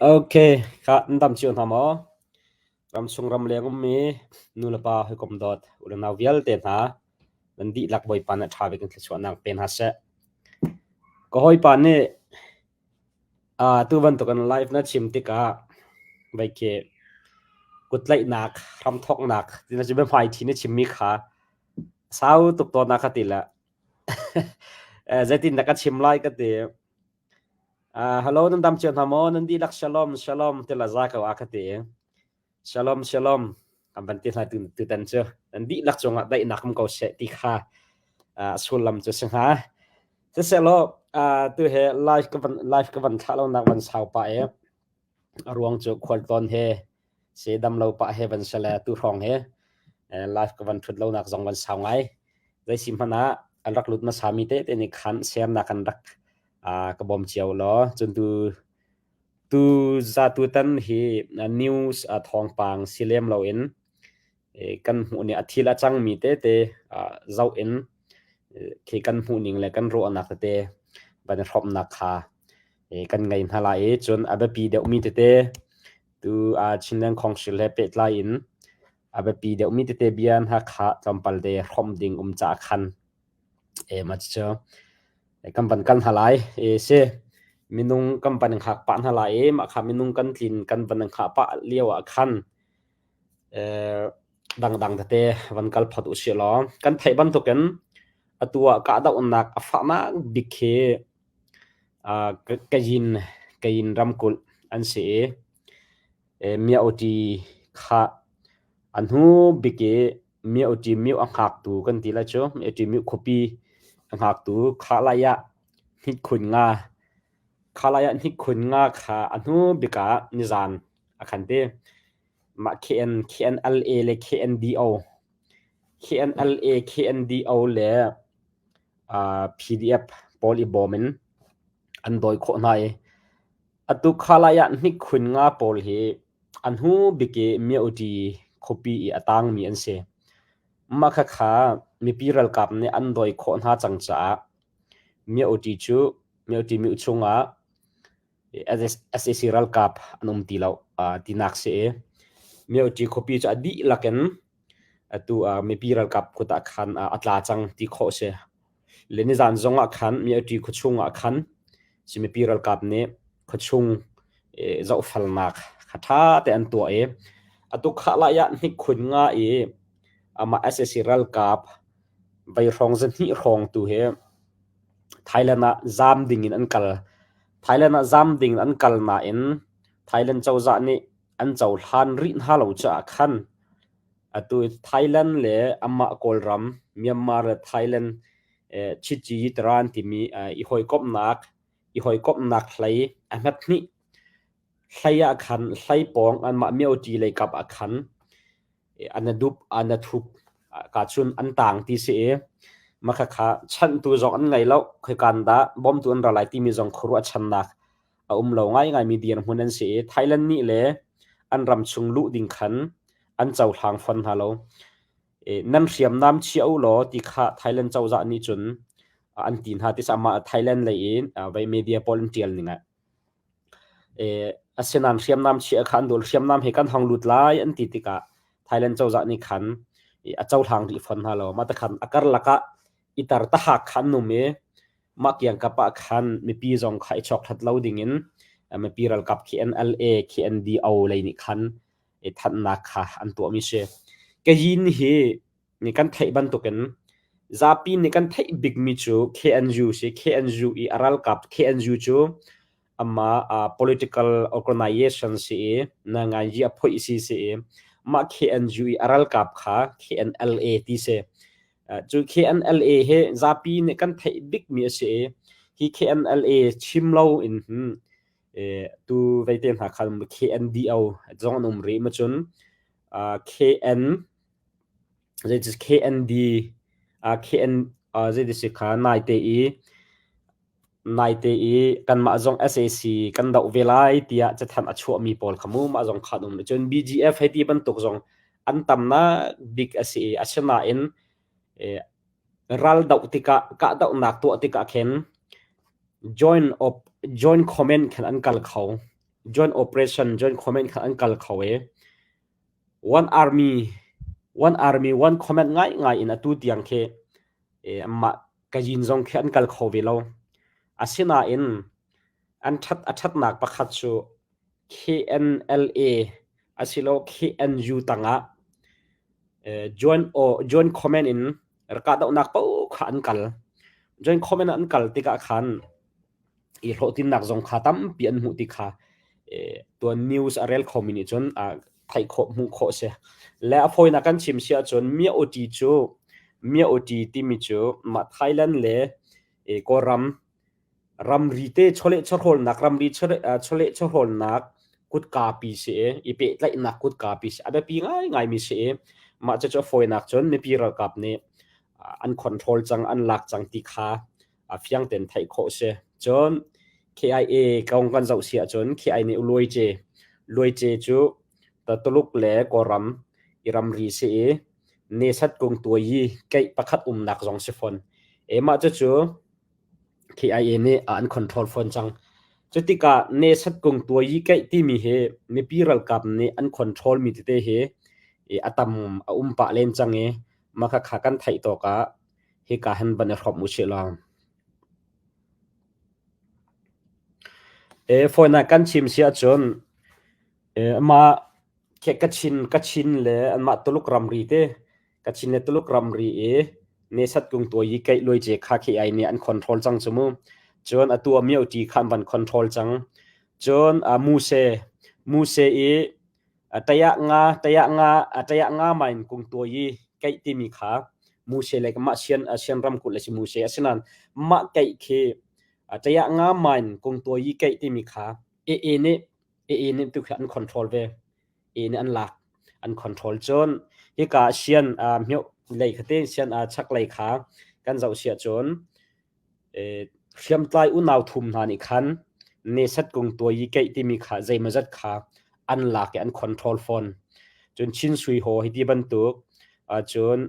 Okay, khah nan dam cio hna maw? Ramchung ramleng ummi nulepa hawikom dawt u le nau vialte hna nan dihlak Bawipa nih ṭha bik in thluachuahnak pe hna seh. Ka hawipa nih tu bantukin live na chim tikah vei khi kuttlaihnak, hramthawknak tina cu biahmaiṭhi na chimmi kha sau tuk tawn a ka ti le zeitin dah ka chim lai ka ti. Hello, nan dam cio hna maw? Nan dihlak shalom, shalom ti la za ko a ka ti. Shalom, shalom. Kan van ti hna tutan cu. Nan dihlak cungah daihnak um ko seh ti kha sullam cu si hnga. Siselaw, tu he live ka van live ka van thlah lonak van sau pah i a ruang cu khualtlawn he si dam lo pah he van si le tu hrawng he live ka van ṭhut lonak zong van sau ngai. Zei si hmanh ah an rak lut hmasa mi tete nih khan share nak an rak ka bawm cio law cun tu tu za tutan hi news thawngpang si lem loin kan hmuh ning a thil a cangmi tete zoh in khi kan hmuh ning le kan ruahnak tete van i hrawmhnak kha kan ngei hna lai i cun a biapi deuhmi tete tu Chinland Council he pehtlai in a biapi deuhmi tete bia hna kha tlawmpal te hrawmh ding um caah khan mah cucu kan van kal hna lai. Si minung kan van hngak pah hna lai i mah kha minung kan tlin kan van hngah pah lio ah khan dangdang tete van kal phot usih law kan theih bantukin atu ah kahdohnak a fahnak bik hi Kayin Kayin ramkulh an si i Myaoti kha a hnu bik i Myaoti myo a hngaktu kan ti lai cu Myaoti myo khuapi a hngaktu kha lai ah hnikhun nga kha lai ah hnikhun nga kha a hnu bik ah nizan a khan ti. Mah KN, KNLA le KNDO, KNLA, KNDO le PDF pawl i bawm in an dawi khawh hna i atu khalai ah hnikhun nga pawl hi a hnu bik i Myaoti khuapi i a tangmi an si. Mah khakha mipi ralkap nih an dawi khawh hna cang caah Myaoti cu Myaoti myo chungah sac ralkap an um ti lo tinak si i Myaoti khuapi cu a dihlak in atu mipi ralkap kut ah khan a tla cang ti khawh a si. Le nizan zong ah khan Myaoti khuachung ah khan si mipi ralkap nih khuachung zohfelnak kha ṭha te an tuah i atu khah lai ah hnikhun nga i amah sac ralkap vei hrawng zahnih hrawng tu hi Thailand ah zaam ding in an kal. Thailand ah zaam ding in an kal nain Thailand cozah nih an cohlan rih hna lo caah khan atu Thailand le amah Kawlram, Myanmar le Thailand Chitciyitran timi i hawikomhnak i hawikomhnak hlei a hmet hnih. Hlei ah khan hlei pawng anmah Myoṭi lei kap ah khan an a dup an a thup ka cun an tang ti si i mah kha chanhtu zong an ngei lo khoikan dah bawmtu an ra lai timi zong khuaruah channak a um lo ngaingaimi dirhmun an si i Thailand nih le an ram chung luh ding khan an cohlang fawn hna lo. Nan hriamnam chia u law ti kha Thailand cozah nih cun an ti hna ti amah Thailand lei in vei media pawl an tial ning ah. Asinain hriamnam chia kha an dul hriamnam he kan hong lut lai an ti tikah Thailand cozah nih khan a cohlang rih fawn hna lo. Mah te khan a karlak ah i tar tahak kha an um i mah kiangkap ah khan mipi zong kha i chawk hlat lo dingin mipi ralkap KNLA, KNDO lei nih khan i thanhnak kha an tuahmi si. Kayin hi nih kan theih bantukin zapi nih kan theih bikmi cu KNU si. KNU i a ralkap KNU cu amah political organization si i nanganyi a phoih si si i mah KNU i a ralkap kha KNLA ti si. Cu KNLA hi zapi nih kan theih bikmi a si i hi KNLA chim lo in hin tu veite hna khan KNDO zong an um rih ma cun KN zeitis KND KN zeitis kha naite i naite i kanmah zong sac kan doh ve lai tiah cathanh a chuahmi pawl kha mu mah zong kha an um. Cun BGF hei ti bantuk zong an tamnak bik a si i asinain ral doh tikah kahdohnak tuah tikah khin joint op joint comment khan an kal kho. Joint operation, joint comment kha an kal kho i one army, one army, one comment ngaingai in atu tiang khi mah Kayin zong khi an kal kho ve lo. Asinain an ṭhat a ṭhatnak pakhat cu KNLA asilo KNU tangah joint or joint comment in ralkahdohnak paoh kha an kal. Joint comment an kal tikah khan i hlawhtlinnak zong kha tampi an hmuh ti kha tuan news a rel khomi nih cun theih khawh hmuh khawh a si. Le a fawinak kan chim si ahcun Mya Oti cu Mya Oti timi cu mah Thailand le Kawlram ramri te chawleh chawhrawlnak ramri chawleh chawhrawlnak kutka pi si i i pehtlaihnak kutka pi si a biapi ngaingaimi si i mah cucu a fawinak cun mipi ralkap nih an control cang an lak cang ti kha a fiang tein theih khawh a si. Cun KIA kong kan zoh si ahcun KIA nih Luaice Luaice cu Tuluk le Kawlram i ramri si i Nesat kung tuai i keih pakhat umnak zong si fawn. E mah cucu KIA nih an control fawn cang. Cutikah Nesat kung tuai i keih timi hi mipi ralkap nih an control mi tete hi a tam a um pah len cang i mah khakha kan theih tawk ah hika hin van i hrawmh usih law. E fawinak kan chim si ahcun e amah ke Kachin Kachin le anmah Tuluk ramri te Kachin le Tuluk ramri i Nesat kung tuai i keih luai ce kha khi ai nih an control cang cu mu. Cun atu a mio ti kha an van control cang. Cun a Muse Muse i Tayah nga tayah nga tayah nga main kung tuai i keih timi kha Muse le mah sian sian ramkulh le si Muse asinain mah keih khi tayah nga main kung tuai i keih timi kha AA nih AA nih tu khi an control ve AA nih an lak an control cun hika sian mioh lei kha te sian chak lei kha kan zoh siah cun Hriamtlai unau thum hna nih khan nesat kung tuai i keih timi kha zeimawzat kha an lak i an control fawn. Cun Chin Sui Haw hi ti bantuk cun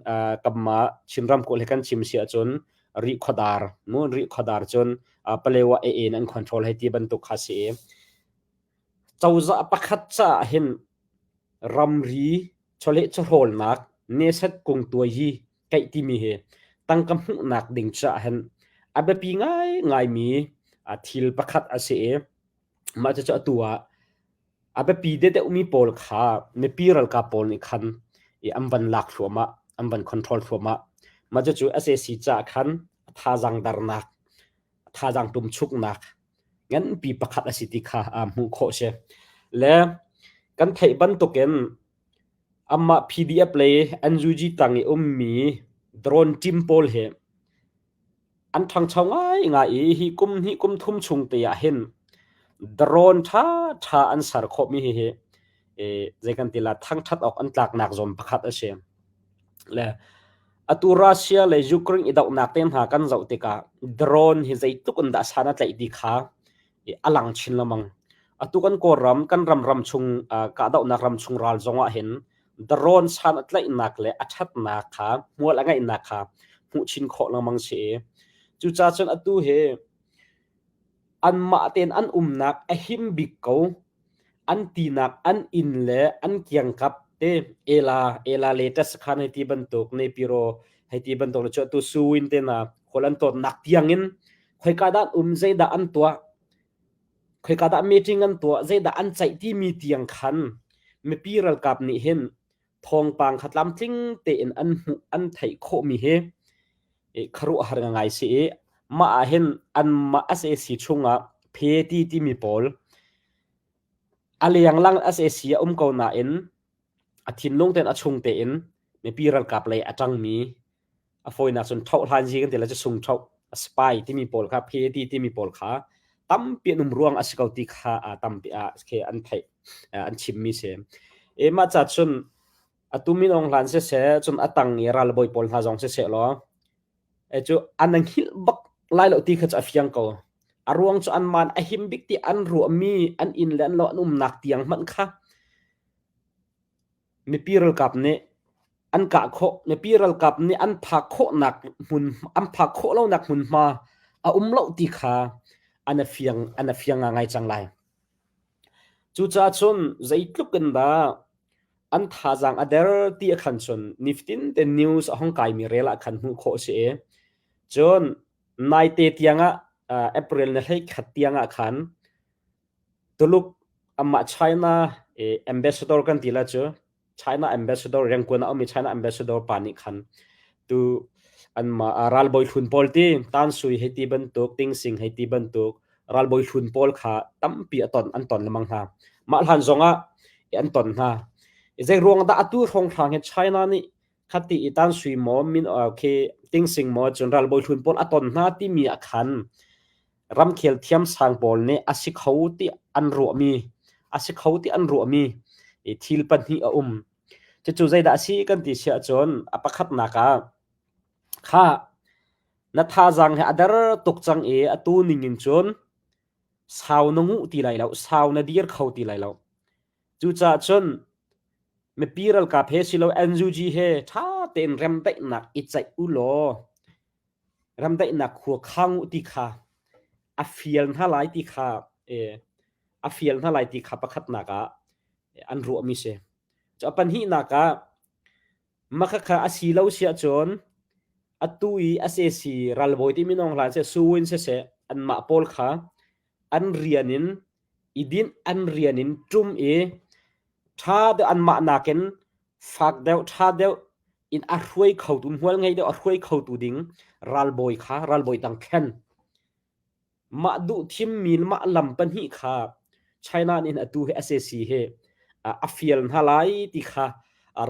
kanmah Chin ramkulh he kan chim si ahcun Rihkhawdar mu Rihkhawdar cun Palewa AA in an control hei ti bantuk kha si i cozah pakhat caah hin ramri chawleh chawhrawlnak nesat kung tuai hi keih timi hi tangka hmuhnak ding caah hin a biapi ngaingaimi thil pakhat a si i mah cucu atu ah a biapi deuhdeuhmi pawl kha mipi ralkap pawl nih khan i an van lak thluahmah an van control thluahmah mah cucu sac caah khan thazaang darnak thazaang tumchuknak nganpi pakhat a si ti kha hmuh khawh a si le kan theih bantukin Amah PDF lei NUG tang i ummi drone team pawl hi an ṭhangcho ngaingai i hi kum hnih kum thum chung te ah hin drone ṭhaṭha an ser khawhmi hihi zei kan ti la thangṭhat awk an tlaknak zawn pakhat a si. Le atu Russia le Ukraine i dohnak te hna kan zoh tikah drone hi zeitluk in dah san a tlaih ti kha a lang chin lengmang. Atu kan Kawlram, kan ram ram chung kahdohnak ram chung ral zong ah hin drone san a tlaihnak le a ṭhatnak kha hmual a ngeihnak kha hmuh chin khawh lengmang si i cucaah cun atu hi anmah tein an umnak a him bik ko an tinak an inn le an kiangkap te ela ela latest khan hei ti bantuk nepiro hei ti bantuk le cu atu suwin te na khual an tawtnak tiang in khoika dah an um zeidah an tuah khoika dah meeting an tuah zeidah an ceih timi tiang khan mipi ralkap nih hin thawngpang kha tlamtling tein an hmuh an theih khawhmi hi khuaruahhar ngai si i mah ah hin anmah sac chungah pheti timi pawl a lenglang sac a um ko nain a thinlung tein a chung tein mipi ralkap lei a ṭangmi a fawinak cun ṭhoh hlan zi kan ti la cu sung ṭhoh spy timi pawl kha PAT timi pawl kha tampi an um ruang a si ko ti kha tampi ah khi an theih an chimmi si. E mah ca cun atu min ong hlan siseh cun a tang i ralbawi pawl hna zong siseh law e cu an an hngilh bak lai lo ti kha cu a fiang ko. A ruang cu an man a him bik ti an ruahmi an inn le an lo an umnak tiang hmanh kha Mipi ralkap nih an kah khawh. Mipi ralkap nih an phak khawhnak hmun an phak khawh lonak hmunhma a um lo ti kha an a fiang an a fiang ngai cang lai. Cucaah cun zeitluk in dah an thazaang a der ti a khan cun nifatin te news a hong kaimi rel ah khan hmuh khawh a si i cun naite tiangah April ni 11 tiangah khan Tuluk amah China ambassador kan ti la cu China ambassador Rangoon ah a ummi China ambassador pa nih khan tu anmah ralbawi hlun pawl ti Tan Sui hei ti bantuk Ting Sing hei ti bantuk ralbawi hlun pawl kha tampi a ton an ton lengmang hna. Mah hlan zongah an ton hna. Zei ruang dah atu hrawnghrang hi China nih khati i Tan Sui maw min khi Ting Sing maw cun ralbawi hlun pawl a ton hna timi ah khan ramkhel thiamsang pawl nih a si kho ti an ruahmi a si kho ti an ruahmi thil pahnih a um. Cucu zeidah a si kan ti si ahcun a pakhatnak ah kha na thazaang hi a der tuk cang i atu ning in cun sau na nguh ti lai lo, sau na dir kho ti lai lo. Cucaah cun mipi ralkap he silo NUG he ṭha tein remdaihnak i ceih u law ramdaihnak khua khang u ti kha a fial hna lai ti kha a fial hna lai ti kha pakhatnak ah an ruahmi si. Cu a pahnihnak ah makhakha a si lo si ahcun atu i SAC ralbawi ti minung hlan seh Suwin siseh anmah pawl kha an rian in i dinh an rian in ṭum i ṭha deuh anmah nakin fak deuh ṭha deuh in a hruai khotu hmual ngei deuh a hruai khotu ding ralbawi kha ralbawi dang thlen mah duh thimmi mah lam pahnih kha China nih atu hi SAC hi a fial hna lai ti kha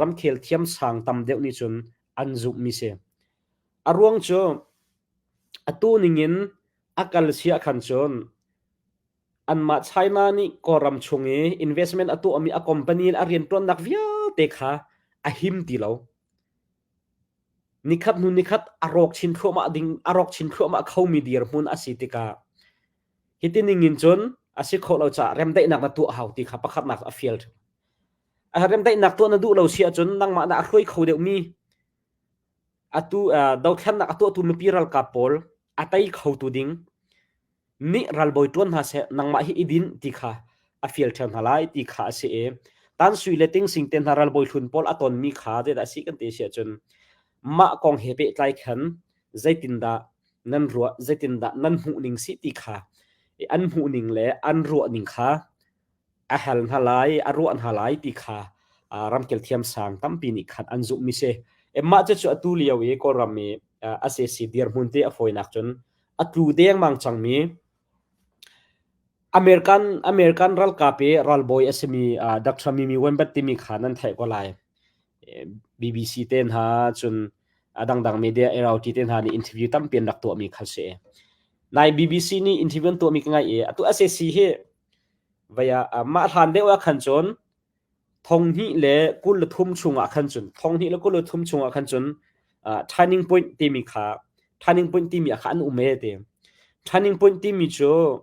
ramkhel thiamsang tam deuh nih cun an zumhmi si. A ruang cu atu ningin a kal si ah khan cun anmah China nih Kawlram chung i investment a tuahmi a company le a rianṭuannak vialte kha a him ti lo. Nikhat hnu nikhat a rawk chin thluahmah ding a rawk chin thluahmah khomi dirhmun a si tikah hiti ning in cun a si khawh lo caah remdaihnak na tuah hau ti kha pakhatnak a fial. A remdaihnak tuah na duh lo si ahcun nangmah na a hruai kho deuhmi atu dothlennak a tuahtu mipi ralkap pawl a tei khotu ding nih ralbawi ṭuan hna seh nangmah hi i din ti kha a fial ṭheo hna lai ti kha a si i Tan Sui le Ting Sing te hna ralbawi hlun pawl a tonmi kha zeidah a si kan ti si ahcun mah kong he pehtlai khan zeitindah nan ruah zeitindah nan hmuhning si ti kha an hmuhning le an ruahning kha a hal hna lai a ruah hna lai ti kha ramkel thiamsang tampi nih khan an zumhmi si. Mah cu atu lio i Kawlram i SAC dirhmun te a fawinak cun a tlu dengmang cangmi American American ralkap i ralbawi a simi Dr. Mimi Wenbat timi kha nan theih ko lai. BBC te hna cun a dangdang media RT te hna nih interview tampi an rak tuahmi kha si. Nai BBC nih interview an tuahmi ka ngaih i atu SAC hi vaya mah hlan deuh ah khan cun 2023 chungah khan cun 2023 chungah khan cun turning point timi kha turning point timi kha an um e ti. Turning point timi cu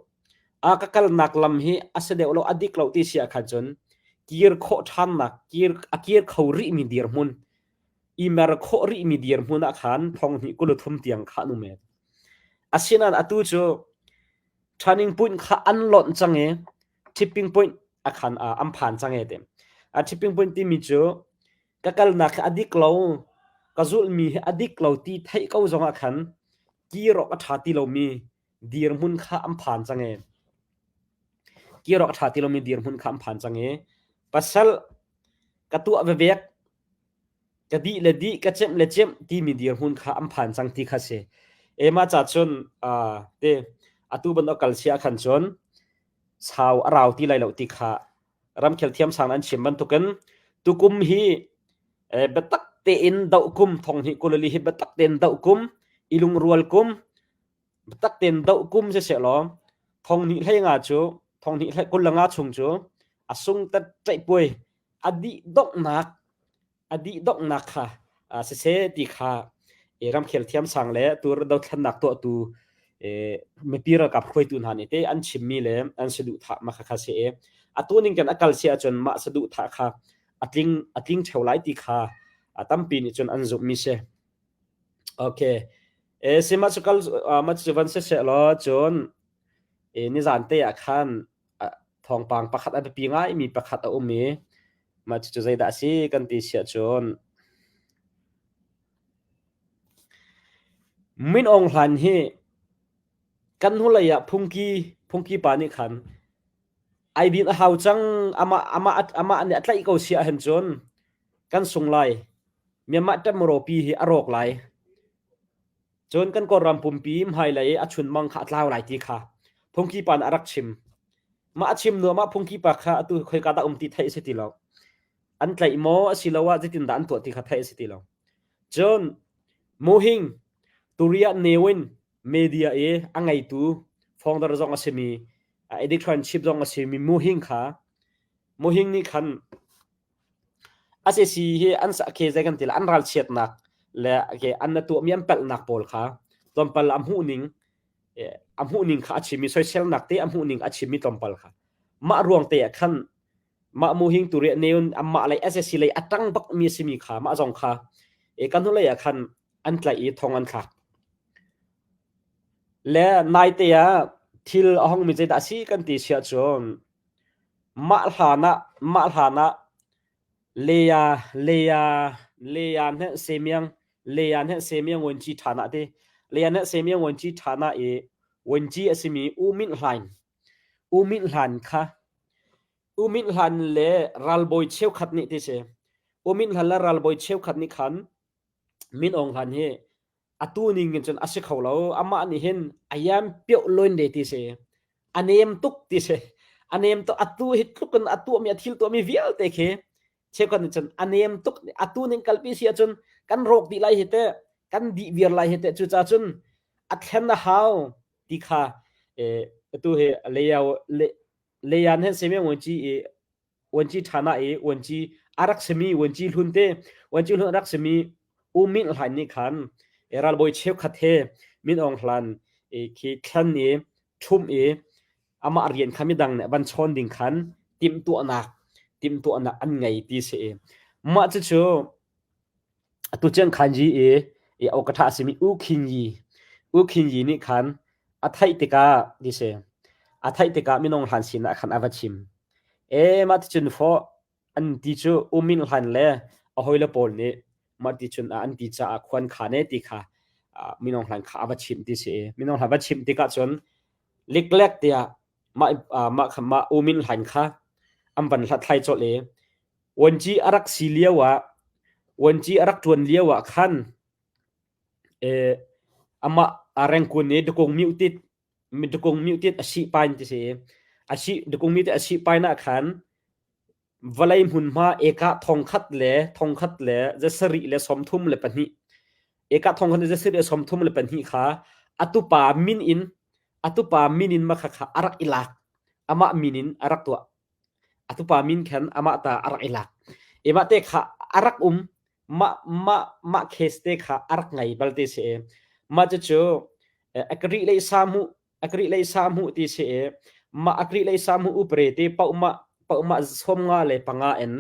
a ka kalnak lam hi a si deuh lo a dik lo ti si ah khan cun kir khawh ṭhannak kir a kir kho rihmi dirhmun i mer khawh rihmi dirhmun ah khan 2023 tiang kha an um e. Asinain atu cu turning point kha an lonh cang i tipping point a khan an phan cang e ti. A tipping point timi cu ka kalnak hi a dik lo, ka zulhmi hi a dik lo ti theih ko zongah khan kir awk a ṭha ti lomi dirhmun kha an phan cang e. Kir awk a ṭha ti lomi dirhmun kha an phan cang i pasal ka tuah vevek ka dih le dih ka cemh le cemh timi dirhmun kha an phan cang ti kha si. Ema ca cun te atu ban kal sia khan cun sau a rau ti lai lo ti kha ramkhel thiamsang an chim bantukin tukum hi biatak tein doh kum thong hi kulali hi biatak tein doh kum i lungrual kum biatak tein doh kum si seh law thong hnih hlei nga cu thong hnih hlei kul le nga chung cu a sung tat puai a dih donghnak a dih donghnak kha siseh ti kha ramkhel thiamsang le tur dothlennak tuahtu mipi ralkap hruaitu hna nih te an chimmi le an saduhthah ma kha kha si i atu ning kan a kal si ahcun mah saduhthah kha a tling a tling theo lai ti kha tampi nih cun an zumhmi si. Okay. E sima cu kal ma cu van se se law cun e nizan te ah khan. Thawngpang pakhat a biapi ngaimi pakhat a um i mah cucu zeidah a si kan ti siah cun Min Aung Hlaing hi kan hnulei ah phungki phungki pa nih khan ai din a hau cang amah amah amah nih a tlaih ko si ahhin cun kan sung lai. Myanmar ṭemrawpi hi a rawk lai. Cun kan Kawlram pumpi hmailei i a chunmang kha a tlau lai ti kha phungki pa nih a rak chim. Mah a chim hnu ah mah phungki pa kha atu khoika dah um ti theih a si ti lo. An tlaih maw asiloah zeitindah an tuah ti kha theih a si ti lo. Cun Muhing Turiah Newin media i a ngeitu founder zong a simi editor in chief zong a simi Muhing kha Muhing nih khan Asesi hi an ke zei kan ti la an ralchiatnak le ke an na tuahmi an palhnak pawl kha tlawmpal a hmuhning a hmuhning kha a chim i soiselnak te a hmuhning a chim i tlawmpal kha mah ruang te ah khan mah muhing turi neun amah lei SSC lei a tang bak mi simi kha mah zong kha e kan hnulei ah khan an tlaih i thong an thlak le nai te ah thil a hong mi zeidah si kan ti siah cun Mah hlanah mah hlanah Leia Leia Leia hne semiang Leia hne semiang vuanci ṭhan ah ti Leia hne semiang vuanci ṭhan ah i vuanci a simi U Minh Hlaing U Minh Hlan kha U Minh Hlan le ralbawi cheukhat nih ti si U Minh Hlan le ralbawi cheukhat nih khan Min Aung Hlan hi atu ning in cun a si kho lo. Amah nih hin a yam pioh loin le ti si. A nem tuk ti si. A nem tuk atu hi tluk in a tuahmi a thil tuahmi vialte khi cheukhat nih cun a nem tuk atu ning kalpi si ahcun kan rawk dih lai hi teh kan dih viar lai hi teh cucaah cun a thlen a hau ti kha eh atu hi leiao le leian he seme ngon chi i vuanci ṭhan ah i vuanci a rak simi vuanci hlun te vuanci hlun a rak simi U Min Hlain nih khan ralbawi cheukhat he Min Aung Hlain khi thlan i ṭhumh i amah rian kha midang nih van chawn ding khan timhtuahnak timhtuahnak an ngei ti si i mah cucu atu ciang khan yi i i awkatha a simi U Khin Yi U Khin Yi nih khan a theih tikah ti si a theih tikah minung hlan sinah khan a va chim e mah ticun fawh an ti cu U Min Hlan le a hawile pawl nih mah ticun an ti caah khuan khan e ti kha minung hlan kha a va chimh ti si i minung hlan va chimh tikah cun liklek tiah mah mah kha mah U Min Hlan kha an van hlathlai colh i Vuanci a rak si lio ah vuanci a rak ṭuan lio ah khan eh, amah a rengkun i dukung miotit dukung miotit a sih pain ti si. A sih dukung miotit a sih pain ah khan vawlei hmunhma eka thongkhat le thongkhat le zasarih le 32 eka thongkhat le zasarih le 32 kha atupa min in atupa min in makha kha a rak i lak amah min in a rak tuah A tupa min khan amah ta a rak i lak. I mah te kha a rak um. Mah mah mah case te kha a rak ngei bal te si i mah cucu a kri lei sa hmuh a kri lei sa hmuh ti si i mah a kri lei sa hmuh upre te paohmah paohmah 55 in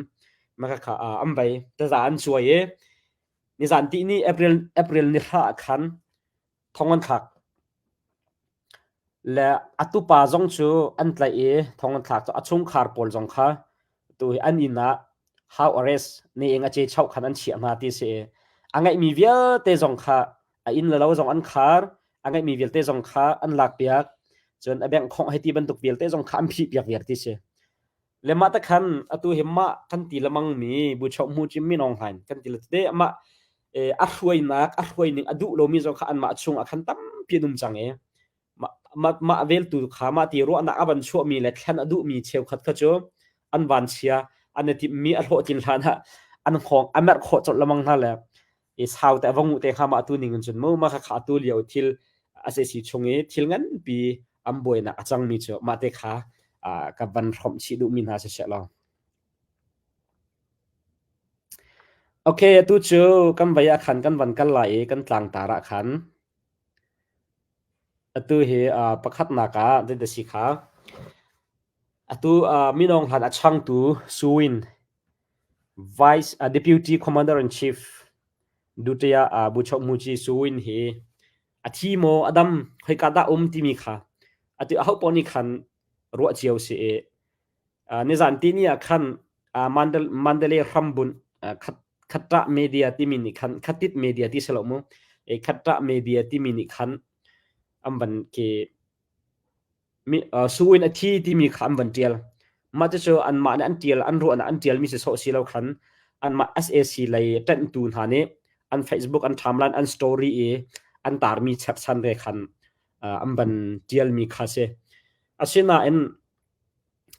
maka kha an vai taza an cuai i nizan ti ni April April ni hra ah khan thong an thlak. Le a tupa zong cu an tlaih i thong an thlak. A chungkhar pawl zong kha tu hi an inn ah house arrest ne ing a ce chauh khan an chiah hna ti si i a ngeihmi vialte zong kha a inn le lo zong an khar, a ngeihmi vialte zong kha an lakpiak, cun a bank khongh hei ti bantuk vialte zong kha an phihpiak viar ti si. Le mah te khan atu hi mah kan ti lemang mi Buchoh Hmu Cim Min Aung Hlaing kan ti le tete amah a hruainak a hruaining a duh lomi zong kha anmah chung ah khan tampi an um cang i mah mah veltu kha mah ti ruahnak a van chuahmi le thlen a duhmi cheukhat kha cu an van chia an i timhmi a hlawhtlin hlan ah an hngawng a merh khawh colh lemang hna le i sau te a va nguh te kha mah tu ning in cun mu mah kha kha atu lio thil a se si chung i thil nganpi an buainak a cangmi cu mah te kha ka van hrawmh chih duhmi hna si seh law. Okay, atu cu kan vei ah khan kan van kal lai i kan tlangtar ah khan atu hi pakhatnak ah zeidah si kha atu minung hlan a changtu Suwin Vice Deputy Commander in Chief Dutya Buchok Muchi Suwin hi a thi maw a dam khoika dah um timi kha atu aho paoh nih khan ruah cio si i. Nizan tini ah khan Mandalay hrambunh Khatta Media timi nih khan Khatit Media ti si lo mu. Khatta Media timi nih khan an van ke Suin a thi timi kha an van ṭial. Mah cucu anmah nih an ṭial, an ruahnak an ṭialmi si sawh si lo khan anmah sac lei ṭanhtu hna nih an Facebook, an timeline, an story i an tarmi cherhchan ve khan an van ṭialmi kha si. Asinain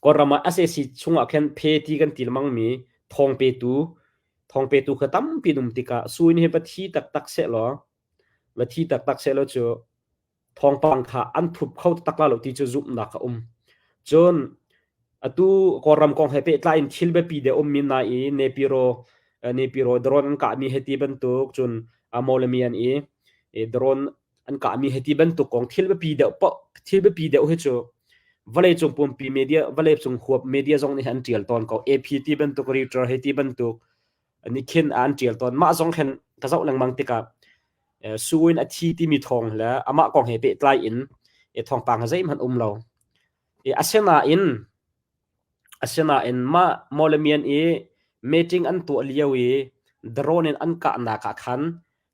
Kawlram ah sac chungah khin phe ti kan ti lengmangmi thawng petu, thawng petu kha tampi an um tikah Suin hi va thi taktak sehlaw, va thi taktak sehlaw cu thawngpang kha an thup kho taktak lai lo ti cu zumhnak a um. Cun atu Kawlram kong he pehtlai in thil biapi deuh ummi hna i Nepiro Nepiro drone an kahmi he ti bantuk cun Mawlamian i drone an kahmi he ti bantuk kong thil biapi deuh paoh thil biapi deuh hi cu vawleicung pumpi media vawleicung huap media zong nih an tial tawn ko AP ti bantuk Reuters he ti bantuk nih khin an ṭial tawn. Mah zong khin ka zoh lengmang tikah Suin a thi timi thawng le amah kong he pehtlai in thawngpang zeihmanh um lo. Asinain asinain mah Mawlamian i meeting an tuah lio i drone in an kahnak ah khan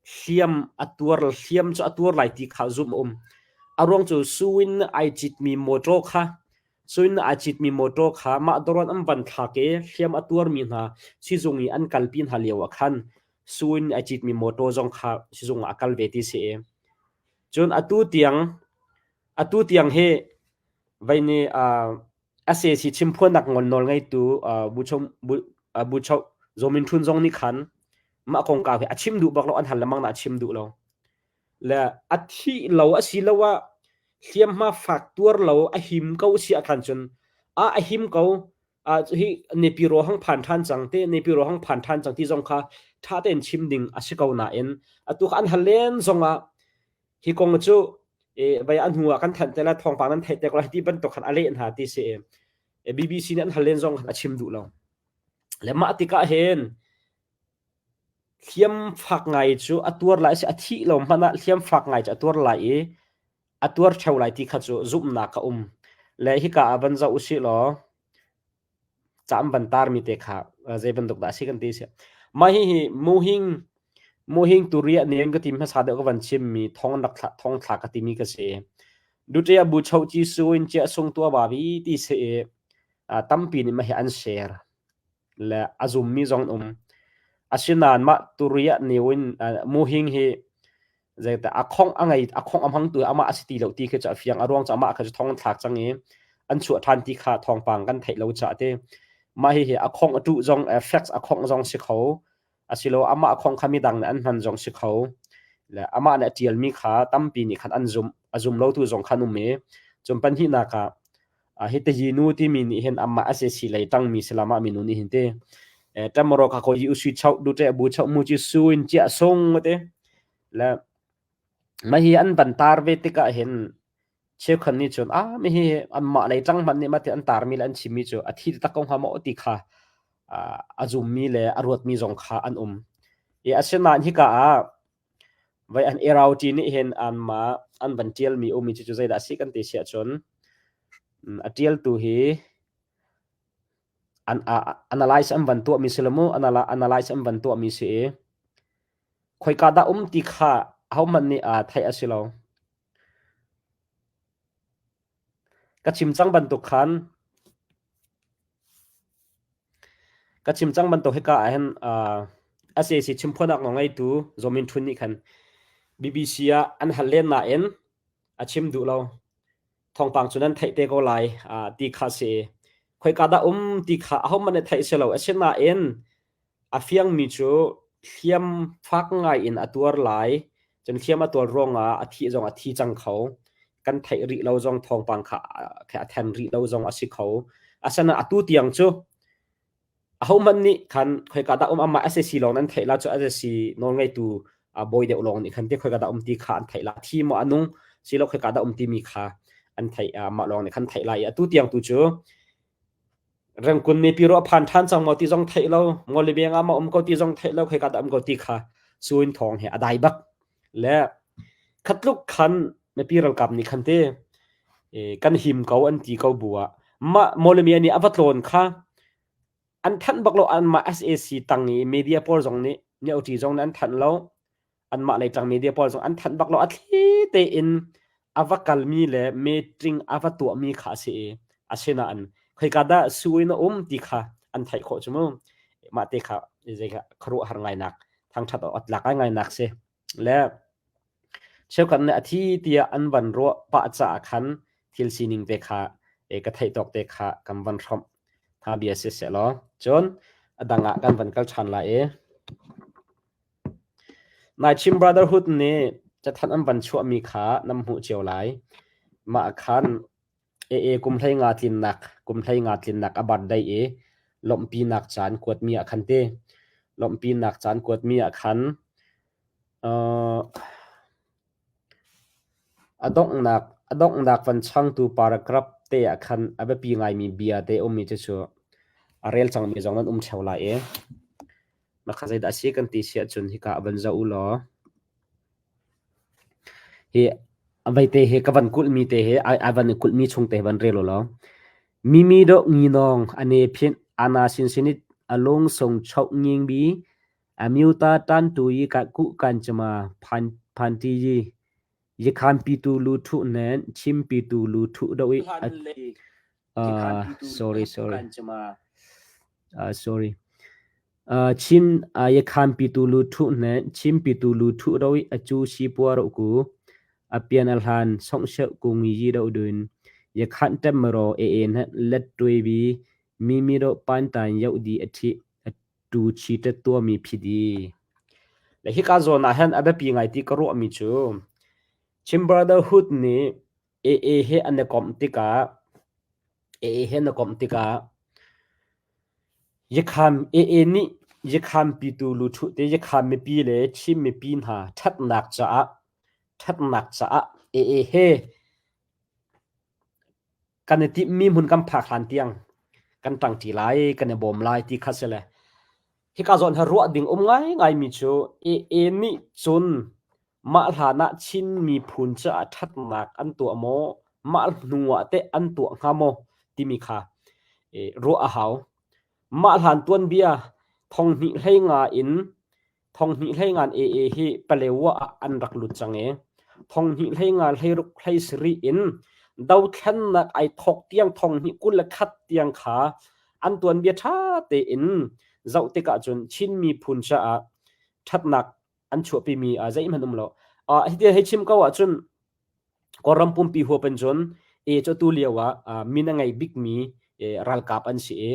hliam a tuar hliam cu a tuar lai ti kha zumh a um. A ruang cu Suin ai citmi motor kha Cun aa citmi mawṭaw kha mah dawr an van thlak i hliam a tuarmi hna sizung i an kalpi hna lioah khan Suin aa citmi mawṭaw zong kha sizung ah a kal ve ti si. Cun atu tiang atu tiang hi vei nih sac chimphuannak ngol nawl ngeitu Buchoh Zaw Min Htun zong nih khan mah kongkau hi a chim duh bak lo an hal lengmang na a chim duh lo. Le a thih lo asiloah hliamhma fak tuar lo a him ko si ahkhan cun a a him ko hi nepiro hang phan ṭhan cang te nepiro hang phan ṭhan cang ti zong kha ṭha tein chim ding a si ko nain atu kha an hal len zongah hi kong cu vai a hnu ah kan thanh te la thawngpang nan theih te ko lai ti bantuk khan a leh hna ti si BBC nih an hal len zong khan a chim duh lo le mah tikah hin Hliam fak ngai cu a tuar lai a si. A thih lo hmanh ah hliam fak ngai cu a tuar lai i a tuar ṭheo lai ti kha cu zumhnak a um. Le hika ah van zoh usih law ca an van tarmi te kha zei bantuk dah a si kan ti si. Mah hihi muhing muhing turiah nen ka ti hmasa deuh ka van chimmi thong rak thla thong thla ka timi ka si. Dute a bu cho ci su in chia sung tua ba vi ti si i tampi nih mah hi an share. Le a zummi zong an um. Asinain mah turiah neu in muhing hi zeitah a khongh a ngei a khongh a hmangtu amah a si ti lo ti khi cu a fiang a ruang cu amah kha cu thong an thlak cang i an chuah ṭhan ti kha thawngpang kan theih lo caah ti mah hihi a khongh a tuh zong fax a khongh zong si kho asilo amah a khongh kha midang nih an hman zong si kho le amah nih a ṭialmi kha tampi nih khan an zumh a zum lotu zong khan um i cun pahnihnak ah hi tayi nu timi nih hin amah a si lei tangmi silam ah minu nih hin ti tamaro ka ko yi usui chau du te bu chau mu chi suin chia sung te le ma hi an ban tar ve tikah hin cheukhat nih cun a mi hi anmah lei tang hmanh nih mati an tarmi le an chimmi cu a thi tak ko hnga maw ti kha a zummi le a ruatmi zong kha an um i asinain hika ah Voi an irauṭi nih hin anmah an van ṭialmi ummi cu zeidah a si kan ti si ahcun a ṭialtu hi an analyze an van tuahmi si lo mu analyze an van tuahmi si i khoika dah um ti kha ahohmanh nih theih a si lo. Ka chim cang bantuk khan Ka chim cang bantuk hika ah hin sac chimphuanak nawl ngeitu Zaw Min Htun nih khan BBC ah an hal len nain a chim duh lo. Thawngpang cu nan theih te ko lai ti kha si. Khoika dah um ti kha ahohmanh nih theih si lo. Asinain A fiangmi cu hliam fak ngai in a tuar lai. Cun hliam a tuar ruangah a thih zong a thi cang kho. Kan theih rih lo zong thawngpang kha a then rih lo zong a si kho. Asinain atu tiang cu ahohmanh nih khan khoika dah um amah sac lawng nan theih la cu sac nawlngeitu bawi deuh lawng nih khan ti khoika dah um ti kha an theih la. Thi maw a nung silo khoika dah um timi kha an theih mah lawng nih khan theih lai i atu tiang tu cu Rengkun mipi ruah phan ṭhan cang maw ti zong theih lo, Ngawlibeng ah maw um ko ti zong theih lo, khoika dah um ko ti kha Suin thawng he a dai bak. Le khatluk khan mipi ralkap nih khan ti kan him ko an ti ko bu ah Mah Mawlamyine nih a va tlawn kha an thanh bak lo anmah SAC tang i media pawl zong nih Nyaoṭi zong nih an thanh lo. Anmah lei tang media pawl zong an thanh bak lo. A thli tein a va kalmi le meeting a va tuahmi kha a si i asinain khoika dah su in a um ti kha an theih khawh cu mu. Mah te kha zei kha khuaruahhar ngainak thangṭhat awk a tlak ngaingai si. Le cheukhat nih a thi tiah an van ruah pah caah khan thil sining te kha ka theih tawk te kha kan van hrawmh hna bia si seh law cun a dang ah kan van kal ṭhan lai i Nai Chin Brotherhood nih cathanh an van chuahmi kha nan hmuh cio lai. Mah khan AA kum 15 tlinnak kum 15 tlinnak a birthday i lawmhpinak caan kuatmi ah khan ti lawmhpinak caan kuatmi ah khan uh, a donghnak a donghnak van changtu paragraph te ah khan a biapi ngaimi bia te ummi cu cu a rel cangmi zong nan um ṭheo lai i mah kha zeidah a si kan ti si ahcun hika ah van zoh u law Hi veite hi ka van kulhmi te hi ai van i kulhmi chung te hi van rel u law. Mimi dawh nginawng a ne phinh ana sinsinit a lung sung choh nging bi a myuta tan tu yi ka ku kan chama phan phan ti yi yikhan pi tu lu thu nen chim pi tu lu thu do i uh, sorry sorry uh, sorry Chin Yakhan pitu lu ṭhu hne Chin pitu lu ṭhu ro i a cu sipua ro ku a pian a hlan songsheuh ku ngi yi do dun Yakhan tem ro e e hne let ṭui bi mi mi ro pan tan yoh di a ṭhi a tu chi ṭet tua mi phi di. Le hika zawn ah hin a biapi ngai ti ka ruah mi cu Chin Brotherhood nih AA he an i komh tikah AA he an i komh tikah Yakham AA nih Yakham pitu luṭhuh te Yakham mipi le Chin mipi hna ṭhatnak caah ṭhatnak caah AA he kan i timhmi hmun kan phak hlan tiang kan ṭangṭi lai, kan i bawm lai ti kha si le hika zawn hi ruah ding um ngaingaimi cu AA nih cun Mah hlanah Chin miphun caah ṭhatnak an tuah maw, mah hnu ah teh an tuah hnga maw timi kha ruah a hau. Mah hlan tuanbia thonghnih hleinga in thonghnih hleingan AA hi Palewa ah an rak lut cang i thonghnih hleinga hleiruk hleisarih in dothlennak ai thawk tiang thonghnih 21 tiang kha an tuanbia ṭha tein zoh tikah cun Chin miphun caah ṭhatnak an chuahpimi uh, zeihmanh um lo. Uh, hiti hei chim ko ahcun Kawlram pumpi huap in cun e cu tu lio ah uh, min a ngei bikmi eh, ralkap an si i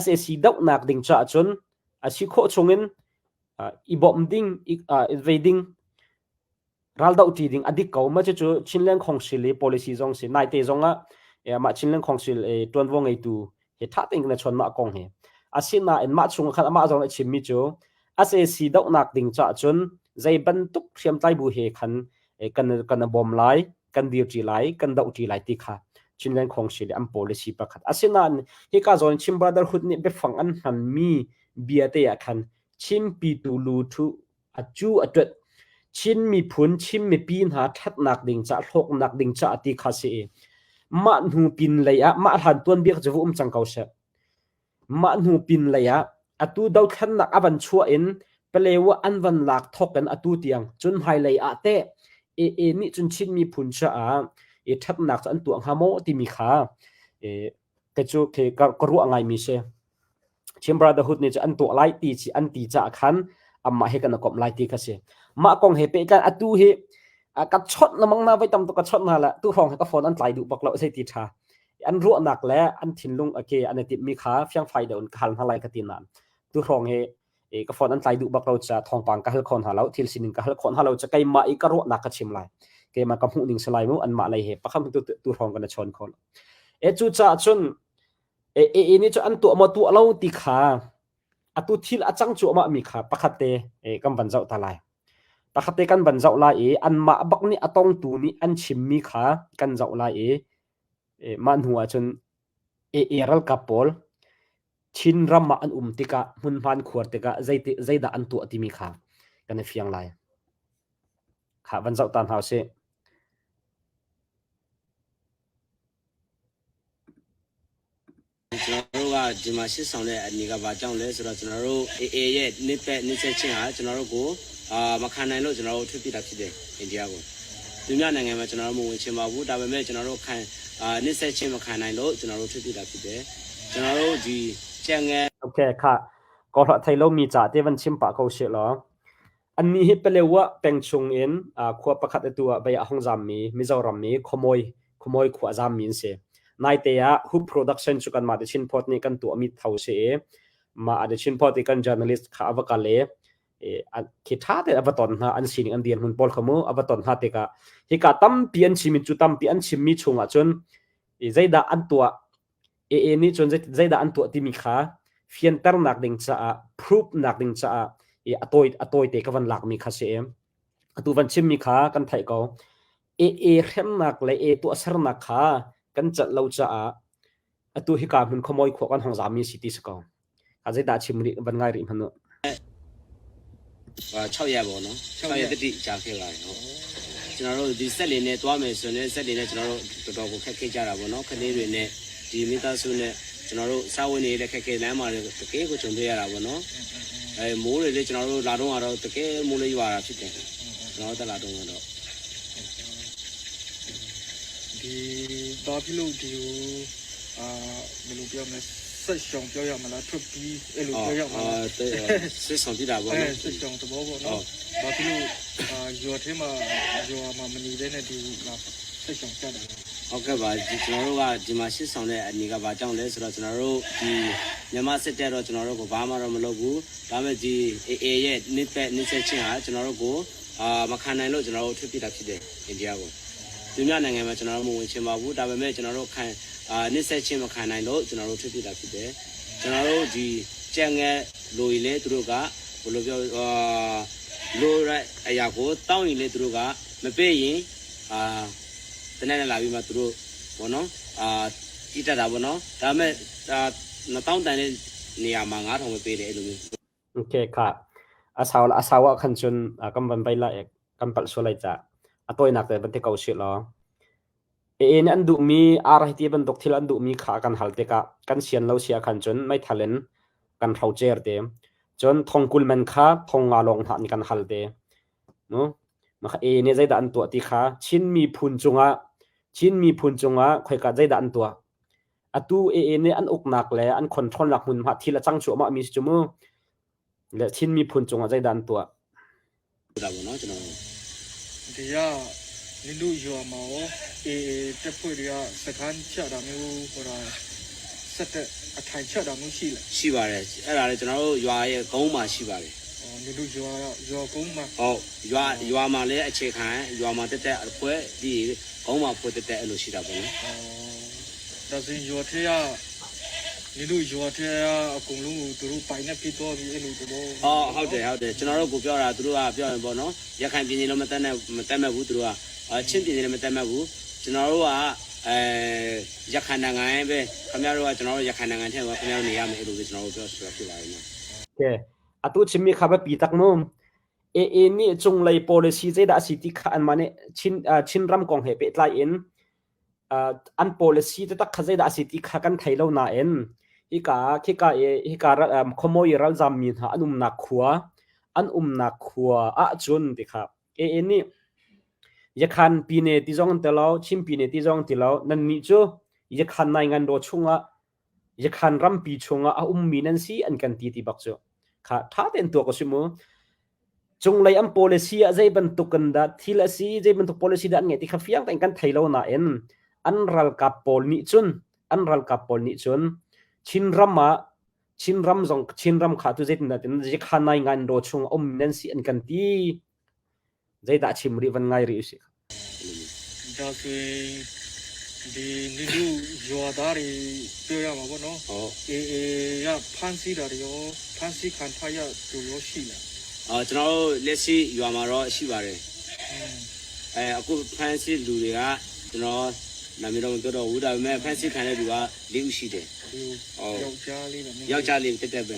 SAC dohnak ding caah cun a si khawh chungin uh, i bawmh ding i, uh, vei ding Raldoh ṭi ding a dik ko. Mah cucu Chinland Council i policy zong si. Naite zong ah mah Chinland Council i ṭuanvo ngeitu he ṭha tein kan i chawn mah kong hi. Asinain mah chung ah khan amah zong nih a chimmi cu SAC dohnak ding caah cun zei bantuk hriamtlai bu he khan kan kan i bawm lai, kan dirṭi lai, kan dohṭi lai ti kha Chinland Council i an policy pakhat. Asinain hika zawn Chin Brotherhood nih biafang an hmanmi bia te ah khan Chin pitu lu ṭhu A cu a ṭuat. Chin miphun, Chin mipi hna ṭhatnak ding caah, hlawknak ding caah ti kha si i mah hnu pin lei ah mah hlan tuanbia cu va um cang ko seh. Mah hnu pin lei ah atu dothlennak a van chuah in Palewa an van lak thawk in atu tiang cun hmailei ah teh AA nih cun Chin miphun caah i ṭhatnak cu an tuah hnga maw timi kha ka cu ka ruah ngaimi si. Chin Brotherhood nih cu an tuah lai ti ci an ti caah khan amah he kan i komh lai ti kha si. Mah kong he pehtlai atu hi ka chawnh lamang na voi tam tuk ka chawnh hna la tu hrawng he ka phone an tlai duh bak lo sei ti tha. An ruahnak le an thinlung a ke an i timhmi kha fiangfai deuh in ka hal hna lai ka ti nain tu hrawng hi ka phone an tlai duh bak lo ca thawngpang ka hal kho hna lo thil sining ka hal kho hna lo ca keimah i ka ruahnak ka chim lai keimah ka hmuh ning si lai mu anmah lei he pakhat tu tu hrawng kan i chawn kho lo e cu caah cun e e nih cu an tuah maw tuah lo ti kha atu thil a cang cuahmah mi kha pakhat te kan van zoh ta lai pakhat te kan van zoh lai i anmah bak nih a tongtu nih an chimmi kha kan zoh lai i mah hnu ah cun e ralkap pawl Chinram ah an um tikah hmunhma an khuar tikah zeiti zeidah an tuah timi kha kan i fiang lai. Kha van zoh ta hna usih. ကျွန်တော်တို့ကဒီမှာရှစ်ဆောင်တဲ့အနေကဘာကြောင့်လဲဆိုတော့ကျွန်တော်တို့ AA ရဲ့နှစ်သက်နှစ်ဆက်ချင်းဟာကျွန်တော်တို့ကိုအာမခံနိုင်လို့ကျွန်တော်တို့ထွက်ပြေးတာဖြစ်တယ်အိန္ဒိယကိုသူများနိုင်ငံမှာကျွန်တော်တို့မဝင်ချင်ပါဘူးဒါပေမဲ့ကျွန်တော်တို့ခံအာနှစ်ဆက်ချင်းမခံနိုင်လို့ကျွန်တော်တို့ထွက်ပြေးတာဖြစ်တယ်ကျွန်တော်တို့ဒီကြံငယ် Okay kha ko hla thei lo mi cha te van chim pa ko she lo anni hi Palewa peng chung in khua pakhat atu ah bei a hong zam mi Mizoram mi Khawmawi Khawmawi khua zam mi an si. Naite ah Hoop Production cu kanmah The Chin Post nih kan tuahmi tho si i mah The Chin Post i kan journalist kha a va kal i khi ṭha tein a va ton hna an sining an dirhmun pawl kha mu a va ton hna tikah hika tampi an chimmi cu tampi an chimmi chungah cun zeidah an tuah AA nih cun zeidah an tuah timi kha fianternak ding caah proof nak ding caah i a tawi a tawite ka van lakmi kha si i atu van chimmi kha kan theih ko. AA hremnak le AA tuahsernak kha kan celh lo caah atu hika hmun khuamawi khua kan hong zami si ti si ko. A zeidah chim rih van ngai rih hmanh u. 6ရက်ပေါ့နော်6ရက်တတိကြာခဲ့ပါတယ်ဟုတ်ကျွန်တော်တို့ဒီဆက်လင်းနဲ့တွားမယ်ဆိုရင်ဆက်လင်းနဲ့ကျွန်တော်တို့တော်တော်ကိုခက်ခဲကြတာပေါ့နော်ခလေးတွေနဲ့ဒီမိသားစုနဲ့ကျွန်တော်တို့စာဝင်နေတဲ့ခက်ခဲလမ်းမှာတကယ်ကိုကြုံတွေ့ရတာပေါ့နော်အဲမိုးတွေလည်းကျွန်တော်တို့လာတော့ကတော့တကယ်မိုးလေးရွာတာဖြစ်တယ်ကျွန်တော်တက်လာတော့တော့ ဒီဘာဖြစ်လို့ဒီကိုအာဘယ်လိုပြောမလဲဆက်ရှောင်ပြောရမလားထွက်ပြီးအဲ့လိုပြောရမလား စစ်ဆောင်ပြတာပေါ့ အဲ နော် ဆက်ရှောင်သဘောပေါ့နော်ဘာဖြစ်လို့အာရွာထဲမှာရွာမှာမနေဘဲနဲ့ဒီလာဆက်ရှောင်ကြတယ် ဟုတ်ကဲ့ပါဒီကျွန်တော်တို့ကဒီမှာရှစ်ဆောင်တဲ့အနေကဘာကြောင့်လဲဆိုတော့ကျွန်တော်တို့ဒီမြန်မာစစ်တပ်တော့ကျွန်တော်တို့ကိုဘာမှတော့မလုပ်ဘူးဒါပေမဲ့ဒီ AA ရဲ့နှစ်သက်နှစ်ဆက်ချင်းဟာကျွန်တော်တို့ကိုအာမခံနိုင်လို့ကျွန်တော်တို့ထွက်ပြေးတာဖြစ်တယ်အိန္ဒိယကိုသူများနိုင်ငံမှာကျွန်တော်တို့မဝင်ချင်ပါဘူးဒါပေမဲ့ကျွန်တော်တို့ခံအာနှစ်ဆက်ချင်းမခံနိုင်လို့ကျွန်တော်တို့ထွက်ပြေးတာဖြစ်တယ်ကျွန်တော်တို့ဒီကြံငယ်လိုရင်လေသူတို့ကဘယ်လိုပြောအာလိုရအရာကိုတောင်းရင်လေသူတို့ကမပေးရင်အာ တနေ့နဲ့လာပြီးမှသူတို့ဘောနော်အာကြည့်တတ်တာဘောနော်ဒါပေမဲ့ဒါ2000တန်တဲ့နေရာမှာ9000ပဲပေးတယ်အဲ့လိုမျိုး Okay kha asawa asawa khan cun kan van vai lai kan palh sual lai ca a tawinak te van ti ko sih law AA nih an duhmi ar hi ti bantuk thil an duhmi kha kan hal tikah kan sian lo sia khan cun meithal in kan hrocer te cun thongkul man kha thong nga lawng hna nih kan hal te mu mah AA nih zeidah an tuah ti kha Chin miphun cungah Chin miphun cungah khoika zeidah an tuah atu AA nih an uknak le an control nak hmunhma thil a cang cuahmah mi si cu mu le Chin miphun cungah zeidah an tuah တာပေါ့နော်ကျွန်တော် ဒီကနင်တို့ရွာမှာရောအေးတက်ဖွဲ့တွေကစကန်ချတာမျိုးဟိုတာစက်တဲ့အထိုင်ချတာမျိုးရှိလား ရှိပါတယ်အဲ့ဒါလည်းကျွန်တော်တို့ရွာရဲ့ဂုံးမှာရှိပါတယ် အော်နင်တို့ရွာရွာကုန်းမှာ ဟုတ်ရွာရွာမှာလည်းအခြေခံရွာမှာတက်တက်အဖွဲဒီဂုံးမှာဖွဲ့တက်တက်အဲ့လိုရှိတာပေါ့နော် အော်ဒါဆိုရင်ရွာထဲကနင်တို့ရွာထဲကအကုန်လုံးကိုသူတို့ပိုင်နေဖြစ်သွားပြီအဲ့လိုသဘော အော်ဟုတ်တယ်ဟုတ်တယ်ကျွန်တော်တို့ကိုပြောတာသူတို့ကပြောရင်ပေါ့နော်ရခိုင်ပြည်နယ်လုံးမတက်နဲ့မတက်မဲ့ဘူးသူတို့ကအချင်းပြည်နယ်လည်းမတက်မဲ့ဘူးကျွန်တော်တို့ကအဲရခိုင်နိုင်ငံပဲခင်ဗျားတို့ကကျွန်တော်တို့ရခိုင်နိုင်ငံထဲမှာခင်ဗျားတို့နေရမယ်အဲ့လိုပဲကျွန်တော်တို့ပြောဆိုတာဖြစ်ပါတယ်နော် Okay atu chimmi kha ba pi tak mu AA nih cunglei policy zeidah a si ti kha anmah nih Chin Chinram kong he pehtlai in an policy taktak kha zeidah a si ti kha kan thei lo nain hika khika i hika khuamawi ralzam mi hna an umnak khua an umnak khua ahcun ti kha AA nih Yakhan pine ti zong an ti lo Chin pine ti zong an ti lo nannih cu Yakhan Naingan raw chungah Yakhan rampi chungah a ummi nan si an kan ti ti bak cu kha ṭha tein tuak a si mu Cunglei an policy ah zei bantuk in dah thil a si, zei bantuk policy dah an ngeih ti kha fiang tein kan thei lo nain an ralkap pawl nih cun an ralkap pawl nih cun Chinram ah Chinram zong Chinram kha tu zeitindah tin Jikhanai ngan ro chung um nan si an kan ti. Zeidah chim rih van ngai rih usih. ဒါဆိုရင်ဒီနင်တို့ရွာသားတွေပြောရမှာပေါ့နော် ဟုတ် အေးအေးရဖမ်းဆီးတာတွေရောဖမ်းဆီးခံထားရသူရောရှိလား အော်ကျွန်တော်တို့လက်ရှိရွာမှာတော့ရှိပါတယ် อืม အဲအခုဖန်စီလူတွေကကျွန်တော်နာမည်တော့မပြောတော့ဘူးဒါပေမဲ့ဖန်စီခံတဲ့လူက၄ဦးရှိတယ် ဒီ ဟုတ် ယောက်ျားလေးလားမိန်းက ယောက်ျားလေးတက်တက်ပဲ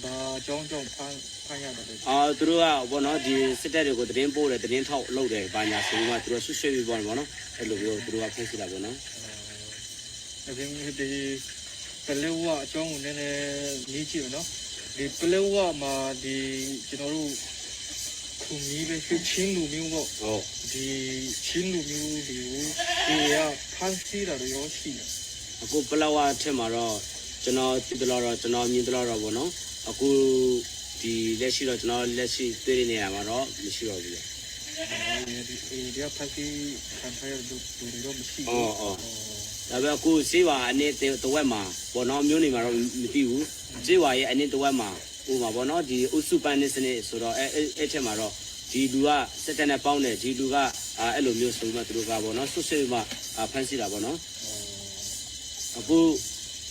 ဘာအကြောင်းကြောင့်ဖမ်းဖမ်းရတယ်လဲ အော်သူတို့ကဘောနော်ဒီစစ်တပ်တွေကိုတရင်ပို့တယ်တရင်ထောက်လုပ်တယ်ဘာညာဆိုပြီးမှသူတို့ဆွဆွပြီးပေါ့နော်အဲ့လိုမျိုးသူတို့ကဖန်စီတာပေါ့နော် အဲဒီဒီ ပလက်ဝအကြောင်းကိုနည်းနည်းမေးကြည့်မယ်နော်ဒီပလက်ဝမှာဒီကျွန်တော်တို့ခုမီးပဲဖြစ်ချင်းလူမျိုးပေါ့ ဟုတ် ဒီချင်းလူမျိုးတွေကိုအေးကဖမ်းဆီးတာတွေရောရှိတယ် အခုပလောဝထက်မှာတော့ကျွန်တော်သိတယ်လို့တော့ကျွန်တော်မြင်တယ်လို့တော့ဗောနော်အခုဒီလက်ရှိတော့ကျွန်တော်လက်ရှိတွေ့နေရမှာတော့မရှိတော့ဘူးလေ ဒီအေးကဖမ်းဆီးခံထားရတဲ့လူတွေတော့မရှိ အော် ဘူး အော်ဒါပေမဲ့အခုစေဝါအနေတဝက်မှာဗောနော်မျိုးနေမှာတော့မသိဘူးစေဝါရဲ့အနေတဝက်မှာဟိုမှာဗောနော်ဒီအုပ်စုပန်းနေစနစ်ဆိုတော့အဲအဲ့ချက်မှာတော့ဒီလူကစက်တက်နဲ့ပေါင်းတယ်ဒီလူကအဲ့လိုမျိုးဆိုပြီးမှသူတို့ကဗောနော်ဆွဆွပြီးမှဖမ်းဆီးတာဗောနော် အခု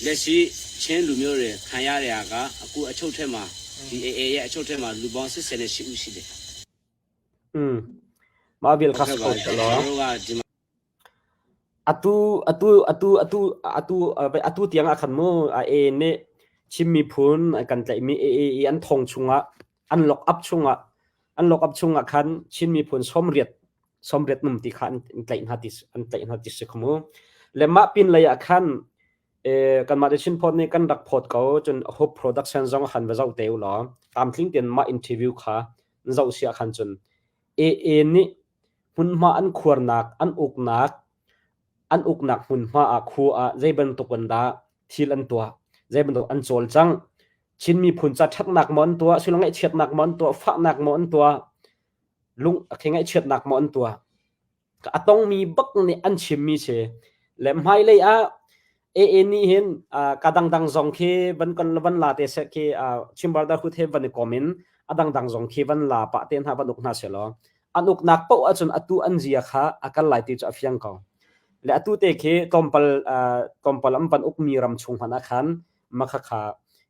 လက်ရှိချင်းလူမျိုးတွေခံရတဲ့ဟာကအခုအချုပ်ထက်မှာဒီ AA ရဲ့အချုပ်ထက်မှာလူပေါင်း88ဦးရှိတယ် Mah vial kha ဟုတ်ကဲ့ si kho ပါကျွန် law. တော်တို့ကဒီမှာ Atu atu atu atu atu atu tiang ah khan mu AA nih Chin miphun kan tlaihmi AA i an thong chungah an lock up chungah an lock up chungah khan Chin miphun 80 80 num ti kha an tlaih hna ti an tlaih hna ti si kha mu. Le mah pin lei ah khan kanmah te Chin phawt nih kan rak phawt ko cun Hope Production zong han va zoh te u law tlamtling tein mah interview kha zoh si ah khan cun AA nih hmunhma an khuarnak an uknak an uknak hmunhma ah khua ah zei bantuk in dah thil an tuah zei bantuk an cawlcangh Chin miphun ca ṭhatnak maw an tuah silo ngaihchiatnak maw an tuah fahnak maw an tuah lung ngaihchiatnak maw an tuah a tongmi bak nih an chimmi si le hmailei ah AA nih hin ka dangdang zong khi van kan van la te seh khi Chin Brotherhood he van i kom in a dangdang zong khi van la pah te hna van uk hna selaw an uknak paoh ahcun atu an zia kha a kal lai ti cu a fiang ko. Le atu te khi tlawmpal tlawmpal an van ukmi ram chung hmanh ah khan makha kha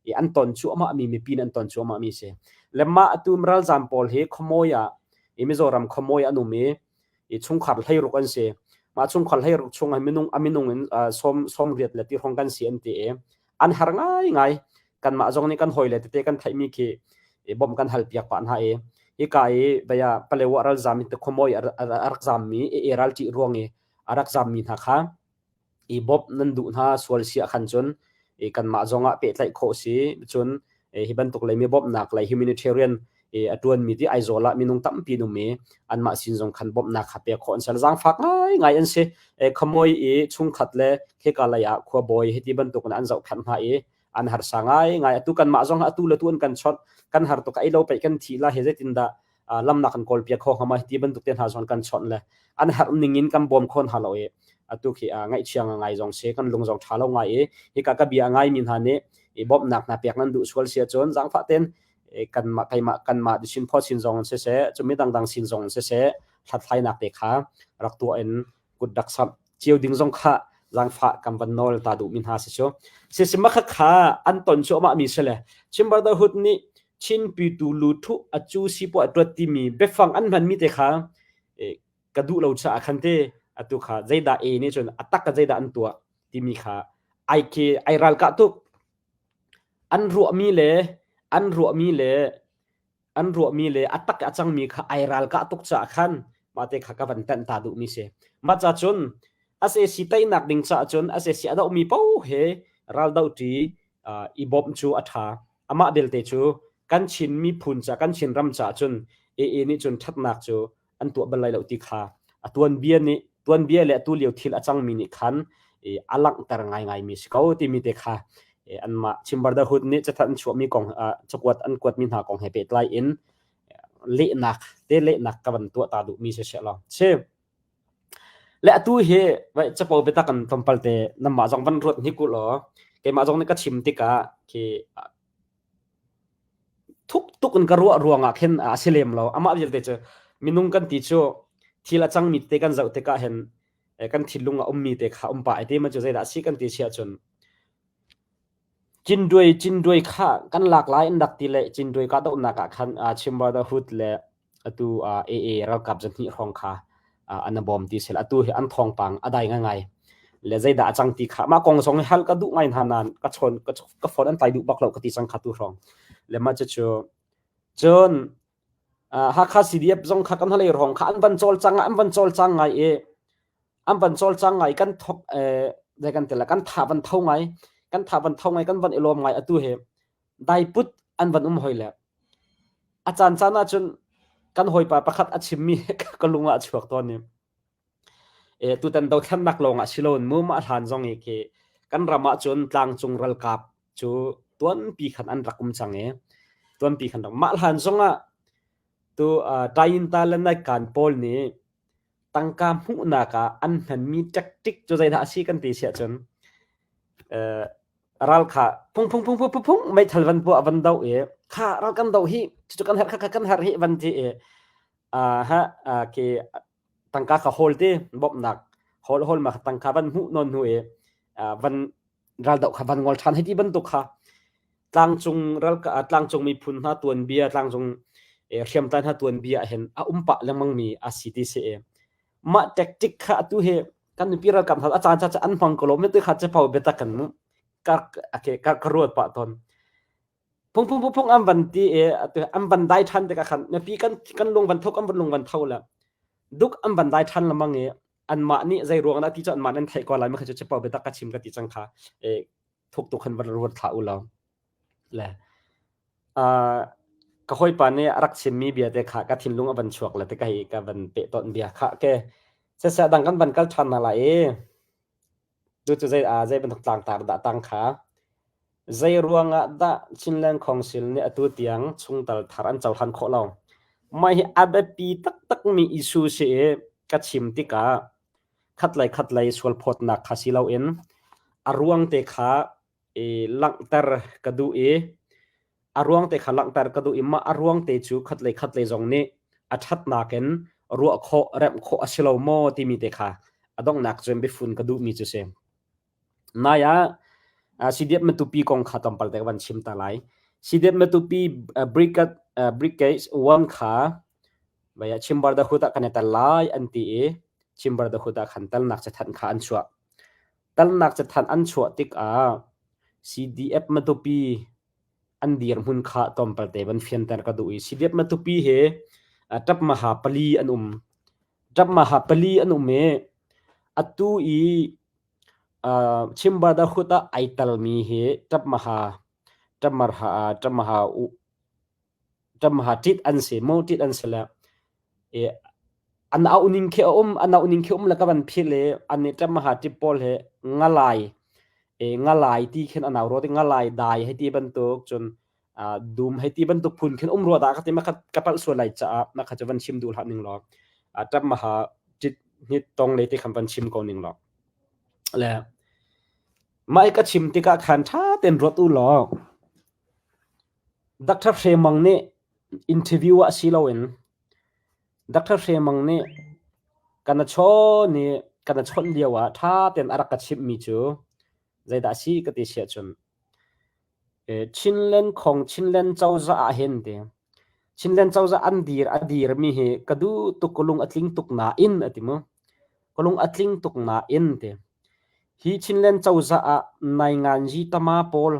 i an ton cuahmah mi mipi an ton cuahmah mi si. Le mah atu ralzam pawl hi khuamawi ah i Mizoram khuamawi an um i i chungkhar 16 an si. Mah chungkhar 16 chung ah minung a minung in sawm 80 le ti hrawng kan si an ti i an har ngaingai. Kanmah zong nih kan hawile tete kan theihmi khi i bawmh kan hal piak pah hna i hika i baya Palewa ralzam in khuamawi a rak zammi i ral ṭih ruang i a rak zammi hna kha i bawmh nan duh hna sual si ahkhan cun i kanmah zongah pehtlaih khawh si. Cun hi bantuk lei mi bawmhnak lei humanitarian i a ṭuanmi ti Aizawl ah minung tampi an um i anmah sin zong khan bawmhnak kha pek khawh an si. Zaangfak ngaingai an si. Khuamuai i chungkhat le khika lei ah khuabawi hiti bantuk in an zohkhenh hna i an harsa ngaingai. Atu kanmah zong atu le tu an kan chawnh. Kan har tuk ei lo pei kan thi la he zeitindah lamnak kan kawl piak kho hnga ma ti bantuk te hna zong kan chawnh le an herh ning in kan bawm kho hna lo i atu khi ngaihchia ngai zong si kan lung zong ṭha lo ngai i hika ka bia ngai mi hna nih i bawmhnak hna pek nan duh sual si ahcun zaangfah ten kanmah keimah kanmah Chin Phaw sin zong siseh cumi dangdang sin zong siseh hlathlainak te kha rak tuah in kut rak samh cio ding zong kha zaangfah kan van nawl ta duh mi hna si cu sisi makha kha an ton cu amah mi si le Chin Brotherhood nih Chin pitu lu thu acu si po atuat timi biafang an hman mi te kha ka duh lo cha khan te atu kha zeidah e nih cun atak ka zeidah an tuah timi kha ai ke ai ral ka tuk an ruahmi le an ruahmi le an ruahmi le a tak a cangmi kha ai ralkah tuk caah khan mah te kha ka van tenh ta duhmi si. Mah ca cun SAC teinak ding caah cun SAC a dohmi paoh he raldoh ṭi i bawmh cu a ṭha. Amah belte cu kan Chin miphun ca kan Chin ram caah cun AA nih cun ṭhatnak cu an tuah bal lai lo ti kha a tuanbia nih tuanbia le atu lio thil a cangmi nih khan a langhter ngaingaimi si ko timi te kha anmah Chin Brotherhood nih cathanh an chuahmi kong cakuat an kuatmi hna kong he pehtlai in lehnak te lehnak ka van tuah ta duhmi si seh law si le atu hi vai capo biatak an tlawmpal te namah zong van ruat hnik u law keimah zong nih ka chim tikah khi Thuk tuk in ka ruah ruangah khin a si lem lo. Amah vialte cu minung kan ti cu thil a cangmi tete kan zoh tikah hin kan thinlung a ummi te kha um pah ai te ma cu zeidah a si kan ti si ahcun Cinduai cinduai kha kan lak lai an rak ti le cinduai kahdohnak ah khan Chin Brotherhood le atu AA ralkap zahnih hrawng kha an bawm ti sel atu hi an thawngpang a dai ngai le zeidah a cang ti kha mah kong zong hi hal ka duh ngai hna nain ka chawn ka phone an tlai duh bak lo ka ti cang kha tu hrawng le mah cu cun Hakha CDF zong kha kan halei hrawng kha an van cawl cang an van cawl cang ngai i an van cawl cang ngai kan thok zei kan tela kan tha van tho ngai. Kan tha van tho ngai kan van i lawm ngai atu he daiput an van um hoi le a caan caan ahcun kan hawipa pakhat a chimmi ka lung ah a chuak tawn i e tutan dothlennak lawng ah si loin mu mah hlan zong i khi kan ram ahcun tlangcung ralkap cu tuanpi khan an rak um cang i tuanpi khan rak mah hlan zong ah tu Tayinta le Naikan pawl nih tangka hmuhnak ah an hmanmi tactic cu zeidah a si kan ti siah cun ral kha phung phung phung phung phung meithal van puah van do i kha ral kan do hi cucu kan herh kha kan herh hi van ti i ha ke tangka kha hawl ti bawmhnak hawl hawl ma tangka van hmuh nawn hnu i van raldoh kha van ngol ṭhan hei ti bantuk kha tlangcung ral tlangcung miphun hna tuanbia tlangcung hriamtlai hna tuanbia ah hin a um pah lengmang mi a si ti si i mah tactic kha atu hi kan mipi ralkap hna a caan ca an hmang ko lo mi tu kha cepo biatak kan mu ka ka ka ruat pah ton phung phung phung phung an van ti i an van dai ṭhan tikah khan mipi kan kan lung van thok an van lung van tho le duk an van dai ṭhan lamang i anmah nih zei ruang dah ti cu anmah nan theih ko lai ma kha cu cepo biatak ka chim ka ti cang kha e thuk tuk khan van ruat thlah u law le ka hawipa nih a rak chimmi bia te kha ka thinlung a van chuak le te ka hi ka van peh tawn bia kha ke siseh dang kan van kal ṭhan hna lai i Tu cu zei zei bantuk tlangtar dah tang kha? Zei ruangah dah Chinland Council nih atu tiang chungtel thar an cohlan khawh lo? Mah hi a biapi taktakmi issue si i ka chim tikah khatlei khatlei sualphawtnak kha si loin a ruang te kha i langhter ka duh i a ruang te kha langhter ka duh i mah a ruang te cu khatlei khatlei zong nih a ṭhatnak in ruah khawh remh khawh a si lo maw timi te kha a donghnak cun biafun ka duhmi cu si. Nai ah CDF Matupi kong kha tlawmpal te ka van chim ta lai. CDF Matupi Brigade Brigade 1 kha vaya Chimbar da hut ah kan i tel lai an ti i Chimbar da hut ah khan telnak cathanh kha an chuah. Telnak cathanh an chuah tikah CDF Matupi an dirhmun kha tlawmpal te van fianter ka duh i CDF Matupi he ṭapmaha pali an um. Ṭapmaha pali an um i atu i Chin Brotherhood ah ai telmi hi ṭapmaha ṭapmaha ṭapmaha ṭapmaha ṭit an si maw ṭit an si le i an auh ning khi a um an auh ning khi um le ka van philh i an nih ṭapmaha ṭip pawl hi ngalai i ngalai ti khin an au rua ti ngalai dai hei ti bantuk cun dum hei ti bantuk phun khin um rua dah ka ti ma ka palh sual lai caah ma kha cu van chim duh hlah ning law ṭapmaha ṭit hnit tong le ti khan van chim ko ning law le mah i ka chim tikah khan ṭha tein ruat u law Doctor Hre Mang nih interview ah si loin Doctor Hre Mang nih kan a chawn i kan a chawnh lio ah ṭha tein a rak ka chimhmi cu zeidah a si ka ti siah cun Chinland khong Chinland cozah ah hin ti Chinland cozah an dir a dirmi hi ka duh tuk ka lung a tling tuk nain a ti mu ka lung a tling tuk nain ti hi Chinland cozah ah nainganzi tama pawl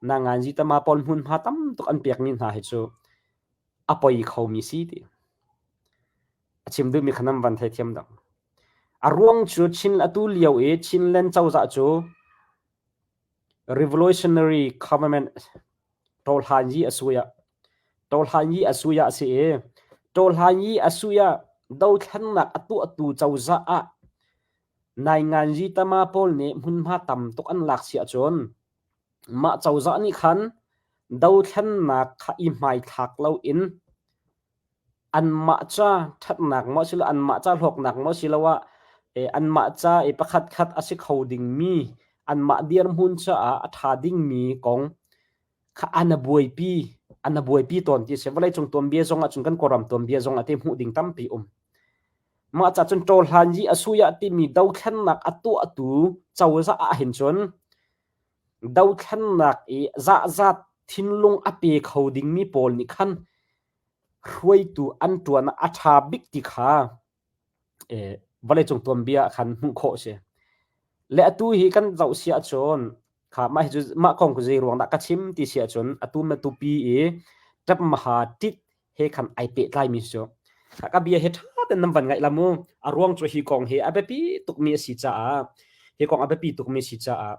nainganzi tama pawl hmunhma tam tuk an pekmi hna hi cu a poi khomi si ti a chim duhmi kha nan van theithiam dang a ruang cu Chin atu lio i Chinland cozah cu Revolutionary government Tawhlanyi a sui ah Tawhlanyi a sui ah a si i Tawhlanyi a sui ah dothlennak a tuahtu cozah ah Nainganzi tama pawl nih hmunhma tam tuk an lak si ahcun mah cozah nih khan dothlennak kha i hmaithlak loin Anmah ca ṭhatnak maw asiloah anmah ca hlawknak maw asiloah anmah ca i pakhatkhat a si kho dingmi anmah dirhmun caah a ṭha dingmi kong kha an a buaipi an a buaipi tawn ti a si. Vawleicung tuanbia zong ahcun kan Kawlram tuanbia zong ah ti hmuh ding tampi um. Mah ca cun ṭawhlan yi a sui ah timi dothlennak a tuahtu cozah ahhin cun dothlennak i zahzat thinlung a pe kho dingmi pawl nih khan hruaitu an ṭuan ah a ṭha bik ti kha vawleicung tuanbia ah khan hmuh khawh a si. Le atu hi kan zoh si ahcun kha mah hi cu mah kong cu zei ruang dah ka chim ti si ahcun atu na tupi i ṭapmaha ṭit he khan ai pehtlaimi cu ka bia hi ṭha tein nan van ngaih la mu. A ruang cu hi kong hi a biapi tukmi a si caah hi kong a biapi tukmi a si caah.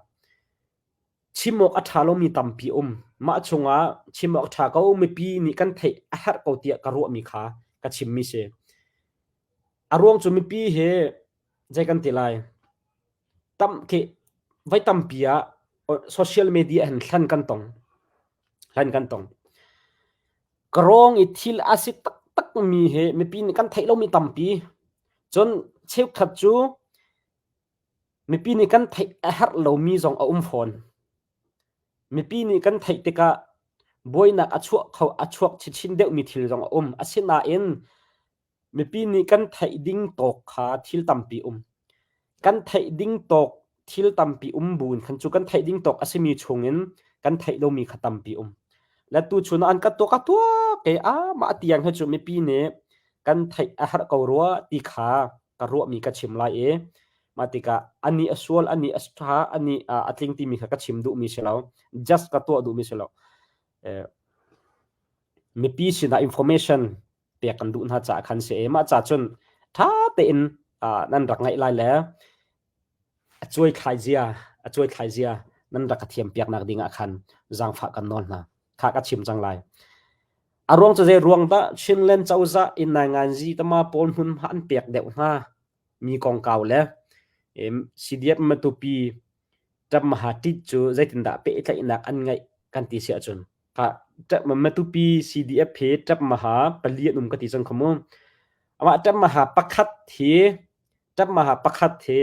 Chim awk a ṭha lomi tampi um. Mah chungah chim awk ṭha ko mipi nih kan theih a herh ko tiah ka ruahmi kha ka chimmi si. A ruang cu mipi hi zei kan ti lai tam khi voi tampi ah social media hin hlan kan tong. Hlan kan tong. Ka rawng i thil a si taktak mi hi mipi nih kan theih lomi tampi. Cun cheukhat cu Mipi nih kan theih a herh lomi zong a um fawn. Mipi nih kan theih tikah buainak a chuah kho a chuak chinchin deuhmi thil zong a um. Asinain mipi nih kan theih ding tawk kha thil tampi um. Kan theih ding tawk thil tampi um buin khan cu kan theih ding tawk a simi chungin kan theih lomi kha tampi um. Le tuchun ah an ka tuak a tuak ke a mah tiang hi cu mipi nih kan theih a herh ko rua ti kha ka ruahmi ka chim lai i mah tikah ani a sual ani a ṭha ani a tling timi kha ka chim duhmi si lo just ka tuah duhmi si lo mipi sinah information pek kan duh hna caah khan si i mah ca cun ṭha tein nan rak ngaih lai le a cuai thlai zia a cuai thlai zia nan rak ka thiam piaknak ding ah khan zaangfah kan nawl hna kha ka chim cang lai A ruang cu zei ruang dah Chinland cozah in nainganzi tama pawl hmunhma an pek deuh hnga mi kongkau le CDF Matupi Ṭapmaha ṭit cu zeitindah pehtlaihnak an ngeih kan ti si ahcun Matupi CDF hi Ṭapmaha pali an um ka ti cang kha mu. Amah Ṭapmaha pakhat hi Ṭapmaha pakhat hi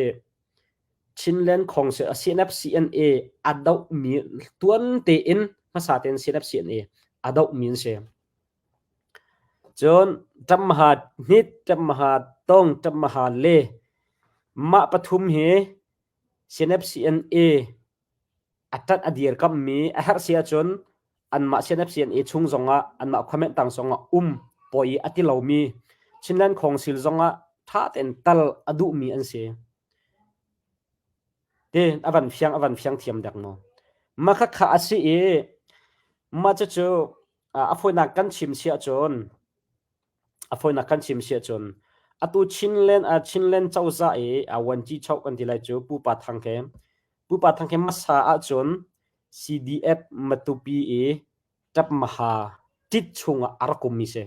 Chinland Council CNF-CNA a dohmi tuan tein hmasa tein CNF-CNA a dohmi an si. Cun Ṭamha Hnit, Ṭamha Tong, Ṭamha Le mah pathum hi CNF-CNA a ṭanh a dirkamhmi a herh si ahcun anmah CNF-CNA chung zongah anmah comment tang zongah um poi a ti lomi Chinland Council zongah ṭha tein tal a duhmi an si. Ti a van fiang a van fiang thiam dek maw? Mah khakha a si i mah cucu a fawinak kan chim si ahcun a fawinak kan chim si ahcun atu Chinland Chinland cozah i Wanci Chok kan ti lai cu Pupa Thang khi Pupa Thang khi hmasa ahcun CDF Matupi i Ṭapmaha ṭit chungah a rak ummi si.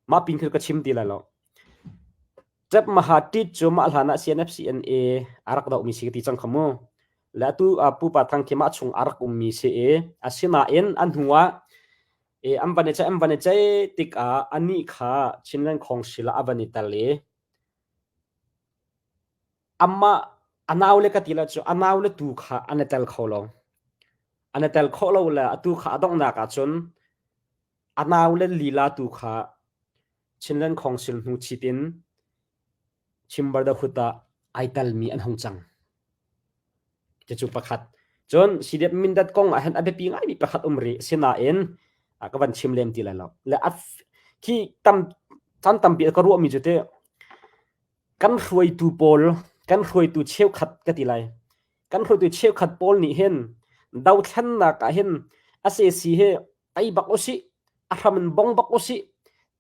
Mah pin khi ka chim ti lai lo. Ṭapmaha ṭit cu mah hlan ah CNFCNA a rak dohmi si ka ti cang kha mu. Le atu Pupa Thang khi mah chung a rak ummi si i asinain a hnu ah e an van i ceih an van i ceih tikah anih kha Chinland Council ah a van i tel i amah a naule ka ti la cu a naule tu kha an i tel kho lo. An i tel khawh lo le atu kha a donghnak ahcun a naule lila tu kha Chinland Council hnu chit in Chin Brotherhood ah ai telmi an hung cang. Cucu pakhat. Cun CDF Mindat kong ah hin a biapi ngaimi pakhat um rih. Sinain ka van chim lem ti lai lo. Le a khi tam caan tampi ka ruahmi cu te kan hruaitu pawl kan hruaitu cheukhat ka ti lai kan hruaitu cheukhat pawl nih hin dothlennak ah hin SAC hi tei bak usih a hram in bong bak usih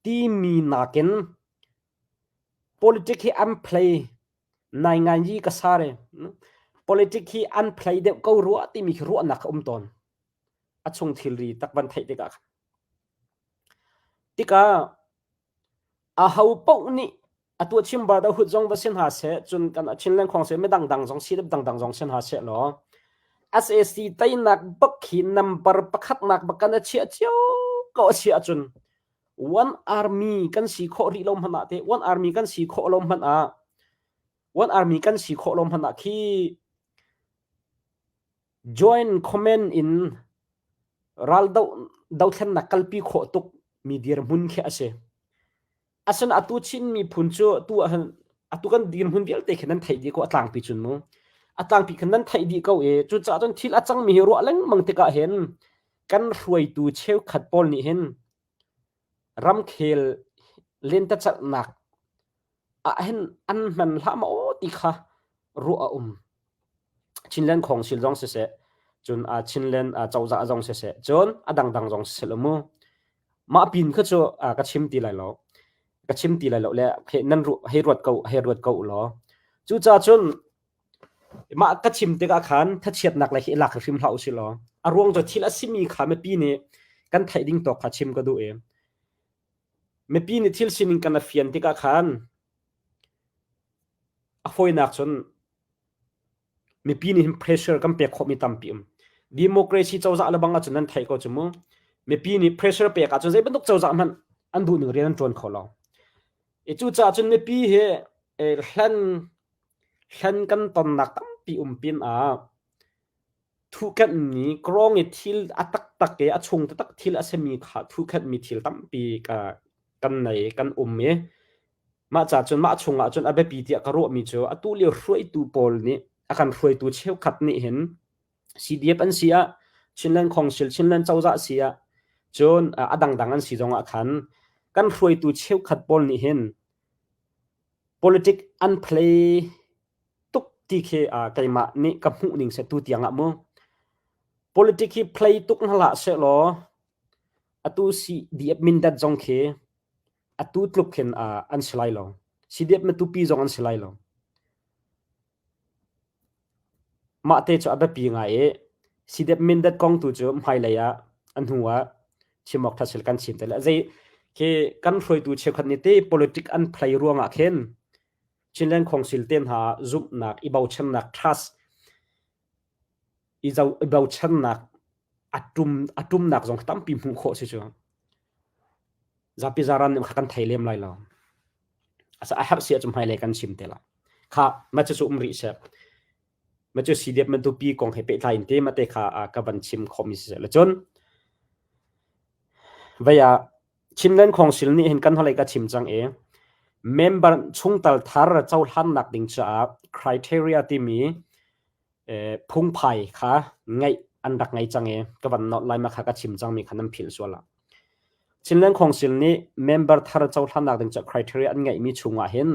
timi nakin politic hi an play nai ngai yi ka sare politic hi an play deuh ko rua timi khi ruahnak a um tawn a chung thilri tak van theih tikah tikah Aho paoh nih a tuah chim brotherhood zong va si hna seh, cun kan Chinland Council midang dang zong si dangdang zong si hna seh law SAC teinak bak hi number pakhatnak bak kan a chiah cio ko a si ahcun one army kan si khawh rih lo hmanh ah te one army kan si khawh lo hmanh ah one army kan si khawh lo hmanh ah khi Join comment in raldoh dothlennak kalpi khawh tuk mi dirhmun khi a si. Asin atu Chin miphun cu atu ahhin atu kan dirhmun vialte khi nan theih dih ko a tlangpi cun mu. A tlangpi khan nan theih dih ko i cucaah cun thil a cangmi hi ruah lengmang tikah hin kan hruaitu cheukhat pawl nih hin ramkhel lentecelhnak ahhin an hman hlah maw ti kha ruah a um. Chinland Council zong siseh, cun Chinland cozah zong siseh, cun a dangdang zong siseh lo mu. Mah pin kha cu ka chim ti lai lo. Ka chim ti lai lo le nan hei ruat ko hei ruat ko u law. Cucaah cun. Mah ka chim tikah khan thachiatnak le hi lak hrim hlah usih law a ruang cu thil a simi kha mipi nih kan theih ding tawk kha chim ka duh i mipi nih thil sining kan a fian tikah khan a fawinak cun mipi nih hin pressure kan pek khawhmi tampi um. Democracy cozah le bang ahcun nan theih ko cu mu. Mipi nih pressure pek ahcun zei bantuk cozah hmanh an duh ning rian an ṭuan kho lo. I cucaah cun mipi hi hlen hlen kan tonnak tampi um pin ah thuhkenhmi krawng i thil a taktak i a chung taktak thil a simi kha thuhkenhmi thil tampi ka kan nei kan um i mah ca cun mah chungah cun a biapi tiah ka ruahmi cu atu lio hruaitu pawl nih a kan hruaitu cheukhat nih hin CDF an si ah Chinland Council Chinland cozah si ah cun a dangdang an si zongah khan kan hruaitu cheukhat pawl nih hin politic an play tuk ti khi keimah nih ka hmuh ning se tu tiang ah mu politic hi play tuk hna hlah sehlaw atu CDF Mindat zong khi atu tluk khin an si lai lo CDF Matupi zong an si lai lo Mah te cu a biapi ngai i CDF Mindat kong tu cu hmailei ah a hnu ah chim awk ṭha sil kan chim te lai. Zei khi kan hruaitu cheukhat nih te politic an play ruangah khin Chinland Council te hna zumhnak i bochannak trust i bochannak a tum a tumnak zong tampi hmuh khawh si cu. Zapi zaran nih kha kan thei lem lai lo. Asa a herh si ahcun hmailei kan chim te lai. Kha ma cu um rih seh. Ma cu CDF Matupi kong he pehtlai in te ma te kha ka van chim khomi si le cun vei ah Chinland Council nih hin kan holei ka chim cang i member chungtal thar cohlannak ding caah criteria timi phungphai kha ngeih an rak ngei cang i ka van nolh lai ma kha ka chim cangmi kha nan philh sual ah. Chinland Council nih member thar cohlannak ding caah criteria an ngeihmi chungah hin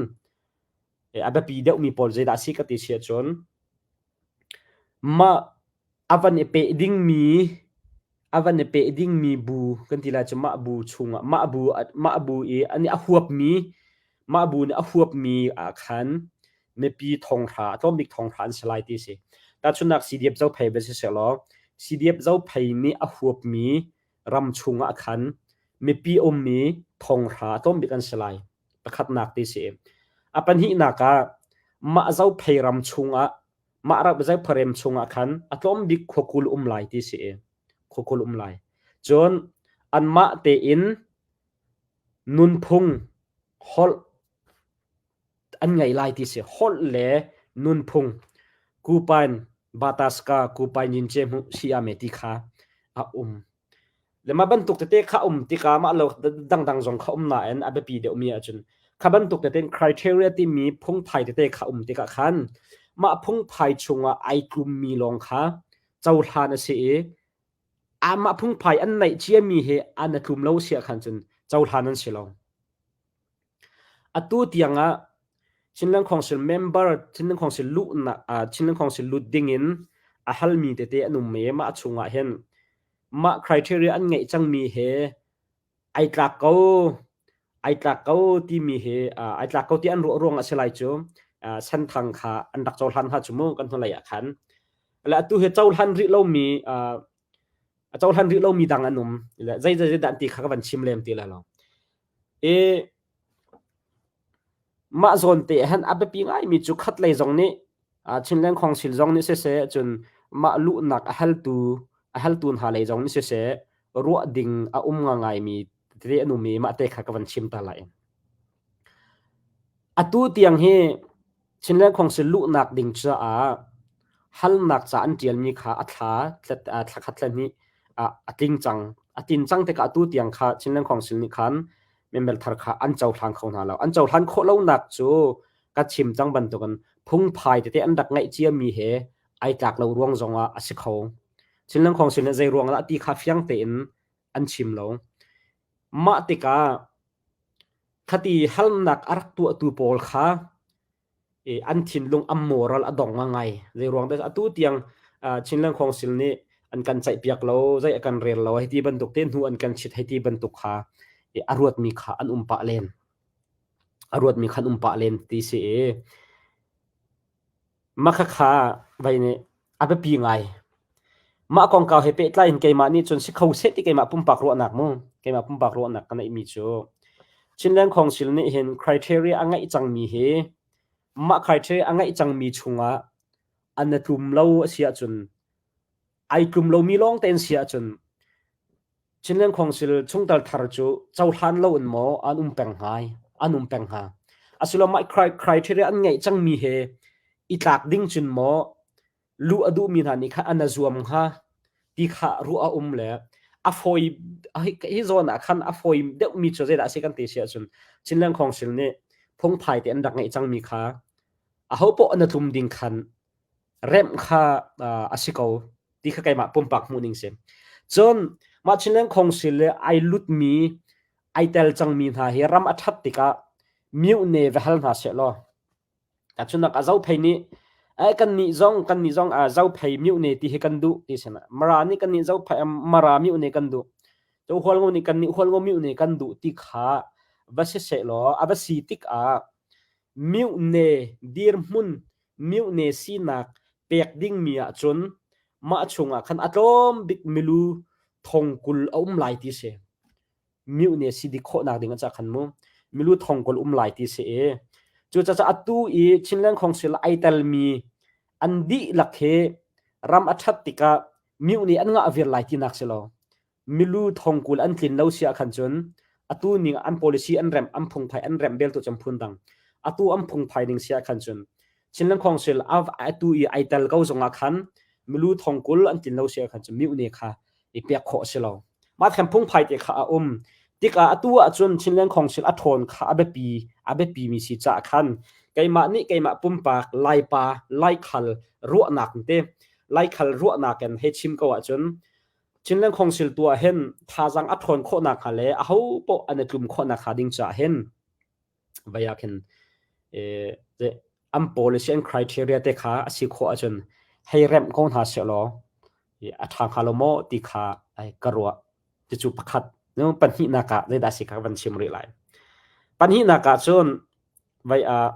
a biapi deuhmi pawl zeidah a si ka ti si ahcun mah a van i peh dingmi a van i peh dingmi bu kan ti lai cu mah bu chungah mah bu mah bu i an i a huapmi mah bu nih a huapmi ah khan mipi thonghra a tlawm bik thonghra an si lai ti si. Tahchunhnak CDF Zophei va si sehlaw CDF Zophei nih a huapmi ram chungah khan mipi ummi thonghra a tlawm bik an si lai. Pakhatnak ti si. A pahnihnak ah mah Zophei ram chungah mah ram Zophei chungah khan a tlawm bik khuakul um lai ti si. Khuakul um lai. Cun anmah tein nunphung holh an ngei lai ti si. Holh le nunphung kupain bataska kupain yin che hmu si ame ti kha a um. Le mah bantuk tete kha um tikah mah lo dangdang zong kha um nain a biapi deuhmi ahcun kha bantuk tete criteria timi phungphai tete kha um tikah khan mah phungphai chungah ai tlummi lawng kha cohlan a si i amah phungphai an neih ciami he an a tlum lo si ahkhan cun cohlan an si lo. Atu tiangah Chinland Council member Chinland Council luhnak Chinland Council lut dingin a halmi tete an um i mah chungah hin mah criteria an ngeih cangmi he ai tlak ko ai tlak ko timi hi ai tlak ko ti an ruah ruang a si lai cu Senthang kha an rak cohlan hnga cu mu kan hnulei ah khan le atu hi cohlan rih lomi a cohlan rih lomi dang an um le zei zei dah ti kha ka van chim lem ti lai lo i Mah zawn te ah hin a biapi ngaimi cu khatlei zong nih Chinland Council zong nih siseh cun mah luhnak a haltu a haltu hna lei zong nih siseh ruah ding a um ngaingaimi tete an um i mah te kha ka van chim ta lai. Atu tiang hi Chinland Council luhnak ding caah halnak ca an ṭialmi kha a thla thla khat thla hnih a tling cang. A tlin cang tikah atu tiang kha Chinland Council nih khan member thar kha an cohlang kho hna lo. An cohlan khawh lonak cu ka chim cang bantukin phungphai tete an rak ngeih ciami he ai tlak lo ruang zongah a si kho. Chinland Council nih zei ruang dah ti kha fiang tein an chim lo. Mah tikah khati halnak a rak tuahtu pawl kha an thinlung an moral a dong ngai. Zei ruang dah atu tiang Chinland Council nih an kan ceihpiak lo, zei a kan rel lo, hei ti bantuk te hnu an kan chit hei ti bantuk kha a ruatmi kha an um pah len. A ruatmi kha an um pah len ti si i. Mah khakha vai nih a biapi ngai. Mah kongkau he pehtlai in keimah nih cun si kho seh ti keimah pumpak ruahnak mu. Keimah pumpak ruahnak ka neihmi cu Chinland Council nih hin criteria a ngeih cangmi hi mah criteria a ngeih cangmi chungah an i tlum lo a si ahcun ai tlum lomi lawng te an si ahcun Chinland Council chungtel thar cu cohlan lo in maw an um peng hnga an um peng hnga. Asiloah mah criteria an ngeih cangmi he i tlak ding cun maw luh a duhmi hna nih khan an a zuam hnga ti kha ruah a um le a fawi hi zawn ah khan a fawi deuhmi cu zeidah a si kan ti si ahcun Chinland Council nih phungphai te an rak ngeih cangmi kha aho poah an a tlum ding khan remh kha a si ko ti kha keimah pumpak hmuh ning si. Cun mah Chinland Council le ai lutmi ai tel cangmi hna hi ram a ṭhat tikah mute va hal hna seh law Tahchunhnak ah Zophei nih eh kannih zong kannih zong ah Zophei mute ti hi kan duh ti si Mara nih kannih Zophei Mara mute kan duh. Cu Hualngo nih kannih Hualngo mute kan duh ti kha va si seh law a va si tikah mute dirhmun mute sinak pek dingmi ahcun mah chungah khan a tlawm bik milu thong 20 a um lai ti si. Mute nih si dik khawhnak ding ah khan mu milu thong 20 um lai ti si i cucaah atu i Chinland Council ai telmi an dihlak hi ram a ṭhat tikah mute nih an ngah vir lai tinak si lo. Milu thong 20 an tlin lo si ah khan cun atu ning an policy an remh an phungphai an remh bel tu cun phun dang atu an phungphai ning si ah khan cun Chinland Council atu i ai tel ko zong ah khan milu thong 20 an tlin lo si ah khan cun mute nih kha i pek khawh a si lo. Mah khan phungphai te kha a um. Tikah atu ahcun Chinland Council a ṭhawn kha a biapi a biapimi si caah khan keimah nih keimah pumpak Laipa Laikhal ruahnak te Laikhal ruahnak in hei chim ko ahcun Chinland Council tu ah hin thazaang a ṭhawn khawhnak hnga le aho paoh an i tlum khawhnak hnga ding caah hin vai ah khin an policy an criteria te kha a si khawh ahcun hei remh ko hna sehlaw a ṭha hnga lo maw ti kha ka ruah. Cucu pakhat. Pahnihnak ah zeidah si kha ka van chim rih lai. Pahnihnak ah cun vai ah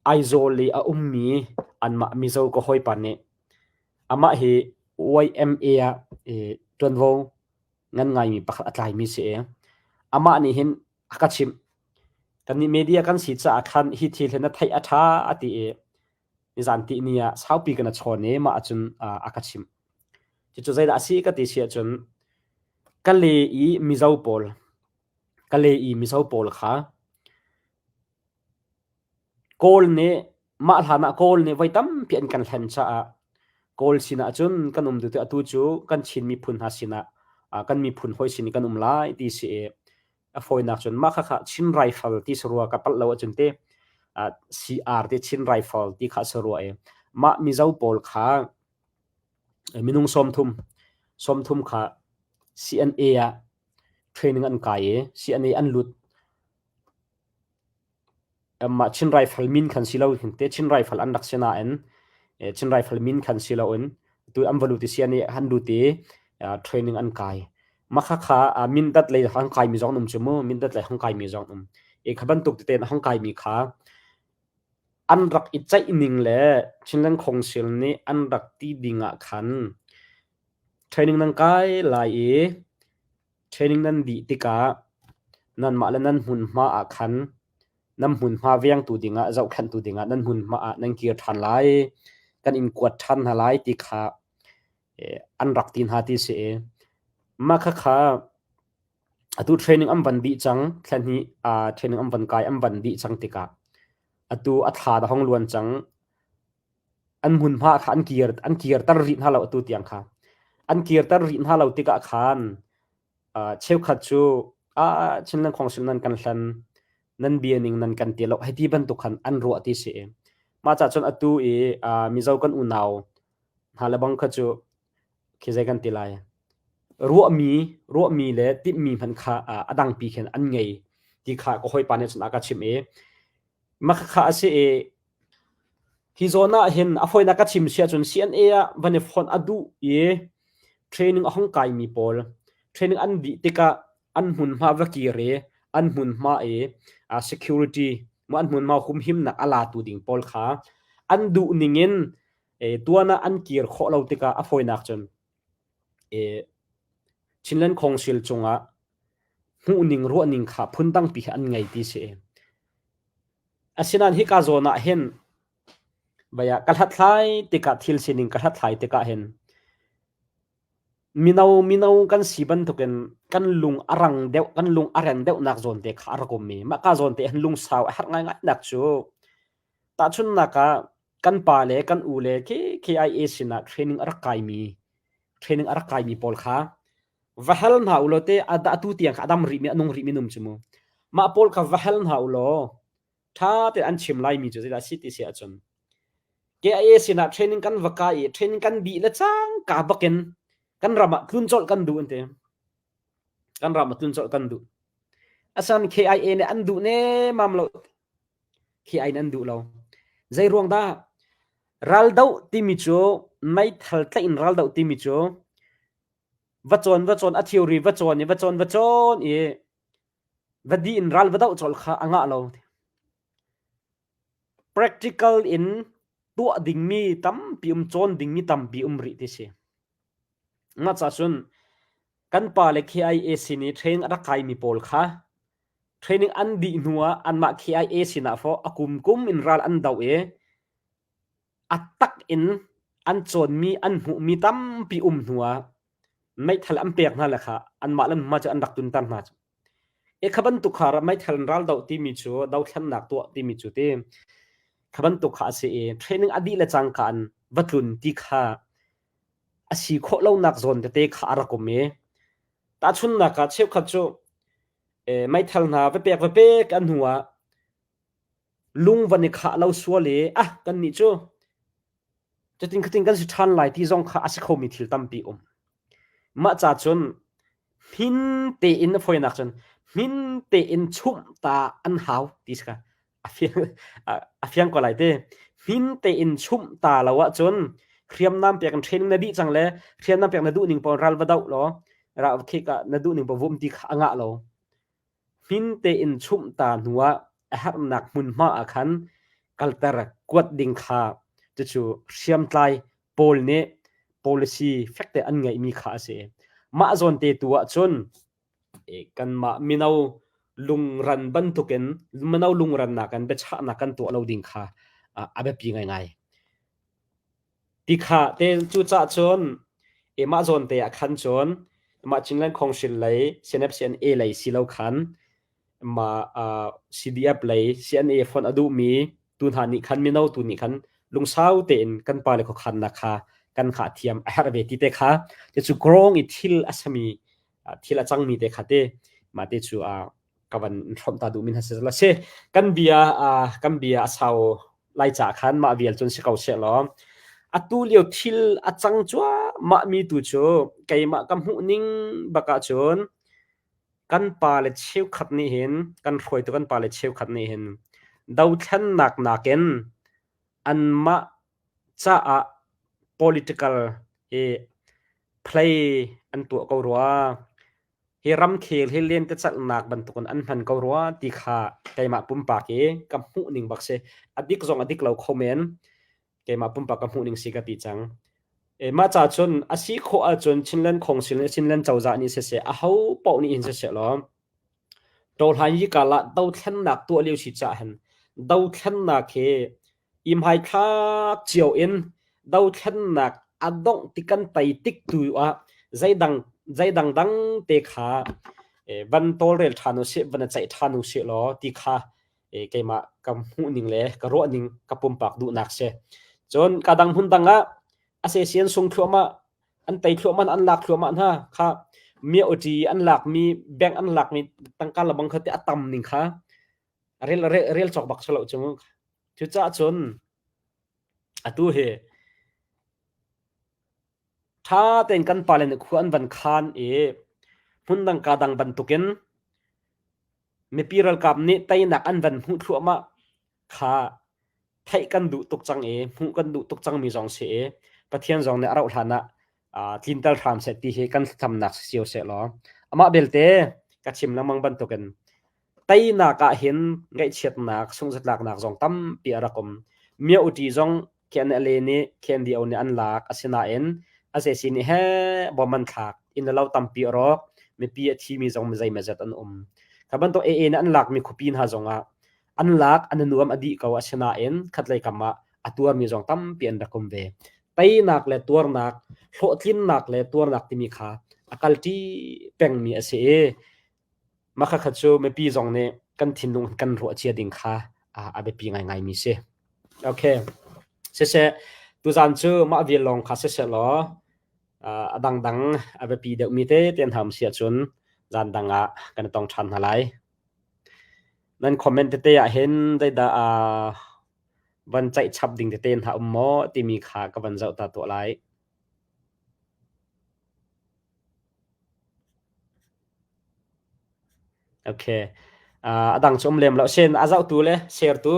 Aizawl i a ummi anmah Mizo ka hawipa nih amah hi YMA ah ṭuanvo ngan ngaimi pakhat a tlaimi si i amah nih hin a ka chimh. Kannih media kan si caah khan hi thil hi na theih a ṭha a ti i nizan tihni ah saupi kan a chawn i mah ahcun a ka chimh. Cucu zeidah a si ka ti si ahcun ka le i Mizo pawl ka le i Mizo pawl kha Kawl nih mah hlan ah Kawl nih voi tampi an kan hlen caah Kawl sinah cun kan um duh atu cu kan Chin miphun hna sinah kan miphun hawi sin i kan um lai ti si i a fawinak cun mah khakha Chin Rifle ti sarua ka palh lo ahcun te CR te Chin Rifle ti kha sarua i mah Mizo pawl kha minung 30 kha CNA ah training an kai i CNA an lut Mah Chin Rifle min khan si lo te Chin Rifle an rak si nain Chin Rifle min khan si loin tu an va lut i sian i han lut i training an kai. Mah khakha Mindat lei hang kaimi zong an um cu mu Mindat lei hang kaimi zong an um. I kha bantuk tete in hang kaimi kha an rak i ceih ning le Chinland Council nih an rak ti ding ah khan training nan kai lai i Training nan dih tikah nanmah le nan hmunhma ah khan nan hmunhma vengtu dingah zohkhenhtu dingah nan hmunhma ah nan kir ṭhan lai, kan in kuat ṭhan hna lai ti kha an rak ti hna ti si i mah khakha atu training an van dih cang thla hnih training an van kai an van dih cang tikah atu a thla da hong luan cang An hmunhma kha an kir an kirter rih hna lo atu tiang kha. An kirter rih hna lo tikah khan cheukhat cu ah Chinland Council nan kan hlan nan bia ning nan kan ti lo hei ti bantuk khan an ruah ti si. Mah cah cun atu i Mizo kan unau hna le bang kha cu khi zei kan ti lai ruahmi ruahmi le timhmi hmanh kha a dangpi khin an ngei ti kha ka hawipa nih cun a ka chimh i mah kha a si i Hi zawn ah hin a fawinak ka chim si ahcun CNA ah van i fonh a duh i training a hung kaimi pawl training an dih tikah an hmunhma va kir i an hmunhma i security an hmunhma humhimnak a latu ding pawl kha an duh ning in. Tuan ah an kir khawh lo tikah a fawinak cun Chinland Council cungah hmuhning ruahning kha phundangpi he an ngei ti si. Asinain hika zawn ah hin vaya ka hlathlai tikah thil sining ka hlathlai tikah hin mino mino kan si bantukin kan lung a rang deuh kan lung a ren deuhnak zawn te kha a rak um i mah ka zawn te hin lungsau a herh ngaingai nak cu tahchunhnak ah kan pa le kan u le khi KIA sinah training a rak kaimi training a rak kaimi pawl kha va hal hna u law te atu tiang kha a dam rihmi a nung rihmi num cu mu mah pawl kha va hal hna u law ṭha tein an chim laimi cu zeidah si ti si ahcun KIA sinah training kan va kai i training kan dih le cangka bakin kan ram ah tlun colh kan duh an ti kan ram ah tlun colh kan duh asan KIA nih an duh nemam lo KIA nih an duh lo zei ruang dah raldoh timi cu meithal tlaih in raldoh timi cu va cawn va cawn a theory va cawn i va cawn va cawn i va di in ral va doh colh kha a ngah lo. Practical in tuah dingmi tampi um cawn dingmi tampi um rih ti si. Nga ca cun kan pa le KIA sin i training a rak kaimi pawl kha training an dih hnu ah anmah KIA sinah fo a kum kum in ral an doh i A tak in an cawnmi an hmuhmi tampi um hnu ah meithal an pek hna le kha anmah le anmah cu an rak tunter hna. E kha bantuk kha meithal in ral doh timi cu dothlennak tuah timi cu ti kha bantuk kha a si i training a dih le cangka an va tlun ti kha a si khawh lonak zawn tete kha a rak um i tahchunhnak ah cheukhat cu meithal hna va pek va pek an hnu ah lung van i khah lo sual i ah kannih cu cutin khatin kan si ṭhan lai ti zong kha a si khomi thil tampi um. Mah ca cun hmin tein a fawinak cun hmin tein chumh ta an hau ti si kha a fiang a fiang ko lai te. Hmin tein chumh ta lo ahcun hriamnam pek in training na dih cang le hriamnam pek na duh ning paoh ral va doh law ral khik ah na duh ning paoh vum ti kha a ngah lo. Hmin tein chumh ta hnuah a herhnak hmunhma ah khan kalter kuat ding kha cucu hriamtlai pawl nih policy fekte an ngeihmi kha a si. Mah zawnte tu ahcun kanmah mino lungran bantukin mino lungrannak in biachahnak kan tuah lo ding kha a biapi ngaingai. Tikha te cucah cun mah zawn te ah khan cun mah Chinland Khawngsil lei CNF-CNA lei si lo khan mah CDF lei CNA fonh a duhmi tu hna nih khan mino tu nih khan lungsau tein kan pale khuakhannak kha kan hngah thiam a herh ve ti te kha cucu grong i thil a sami thil a cangmi te kha te mah te cu ka van hrawmh ta duh min ha si si kan bia kan bia a sau lai ca khan mah vial cun si ko seh law atu lio thil a cang cuahmah mi tu cu keimah ka hmuh ning bak ah cun kan pa le cheukhat nih hin kan hruaitu kan pa le cheukhat nih hin dothlennak nakin anmah caah political hi play an tuah ko rua. Hi ramkhel hi lentecelhnak bantukin an hman ko rua ti kha keimah pumpak i ka hmuh ning bak si. A dik zong a dik lo kho men. Keimah pumpak ka hmuh ning si ka ti cang. E, mah ca cun a si khawh ahcun Chinland Council nih Chinland cozah nih siseh aho paoh nih hin siseh law Tawhlan yi kala dothlennak tuah lio si cah hin dothlennak hi i hmaithlak cio in dothlennak a dongh ti kan tei tik tu ah zeidang zeidang dang te kha van tawlrel ṭhan usih van i ceih ṭhan usih law ti kha keimah ka hmuh ning le ka ruah ning ka pumpak duhnak si. Cun ka dang hmun dang ah a sesian sung thluahmah an tei thluahmah an lak thluahmah hna kha mia uṭi an lakmi bank an lakmi tangka lebang kha te a tam ning kha rel rel cawk bak si lo cu. Cucaah cun atu hi ṭha tein kan pale nih khua an van khaan i hmundang kaa dang bantukin mipi ralkap nih teinak an van hmuh thluahmah kha theih kan duh tuk cang i hmuh kan duh tuk cangmi zong si i Pathian zong nih a rauh hlan ah tlinter hram seh ti hi kan thlacamnak si cio seh law amah belte ka chim lengmang bantukin Teinak ah hin ngaihchiatnak, sunghzatlaknak zong tampi a rak um. Mia uṭi zong KNLA nih KNDO nih an lak asinain SAC nih heh bom an thlak inn le lo tampi a rawk mipi a thimi zong zeimawzat an um. Kha bantuk AA nih an lakmi khuapi hna zongah an lak an i nuam a dih ko asinain khatlei kam ah a tuarmi zong tampi an rak um ve. Teinak le tuarnak, hlawhtlinnak le tuarnak timi kha a kalṭi pengmi a si i mah khakha cu mipi zong nih kan thinlung kan ruah cia ding kha a biapi ngaingaimi si. Okay. Siseh, tuzan cu mah vial lawng kha siseh law a dangdang a biapi deuhmi tete hna um si ahcun zan dang ah kan i tong ṭhan hna lai. Nan comment tete ah hin zeidah van ceih chap ding tete hna um maw timi kha ka van zoh ta tuah lai. Okay. A dang cu um lem lo. Sen a zohtu le share-tu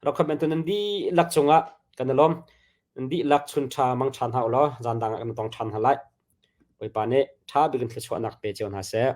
rak comment tu nan dihlak cungah kan i lawm. Nan dihlak chun ṭha mang ṭhan hna u law zan dang ah kan tong ṭhan hna lai. Bawipa nih ṭha bik in thluachuahnak pe cio hna seh.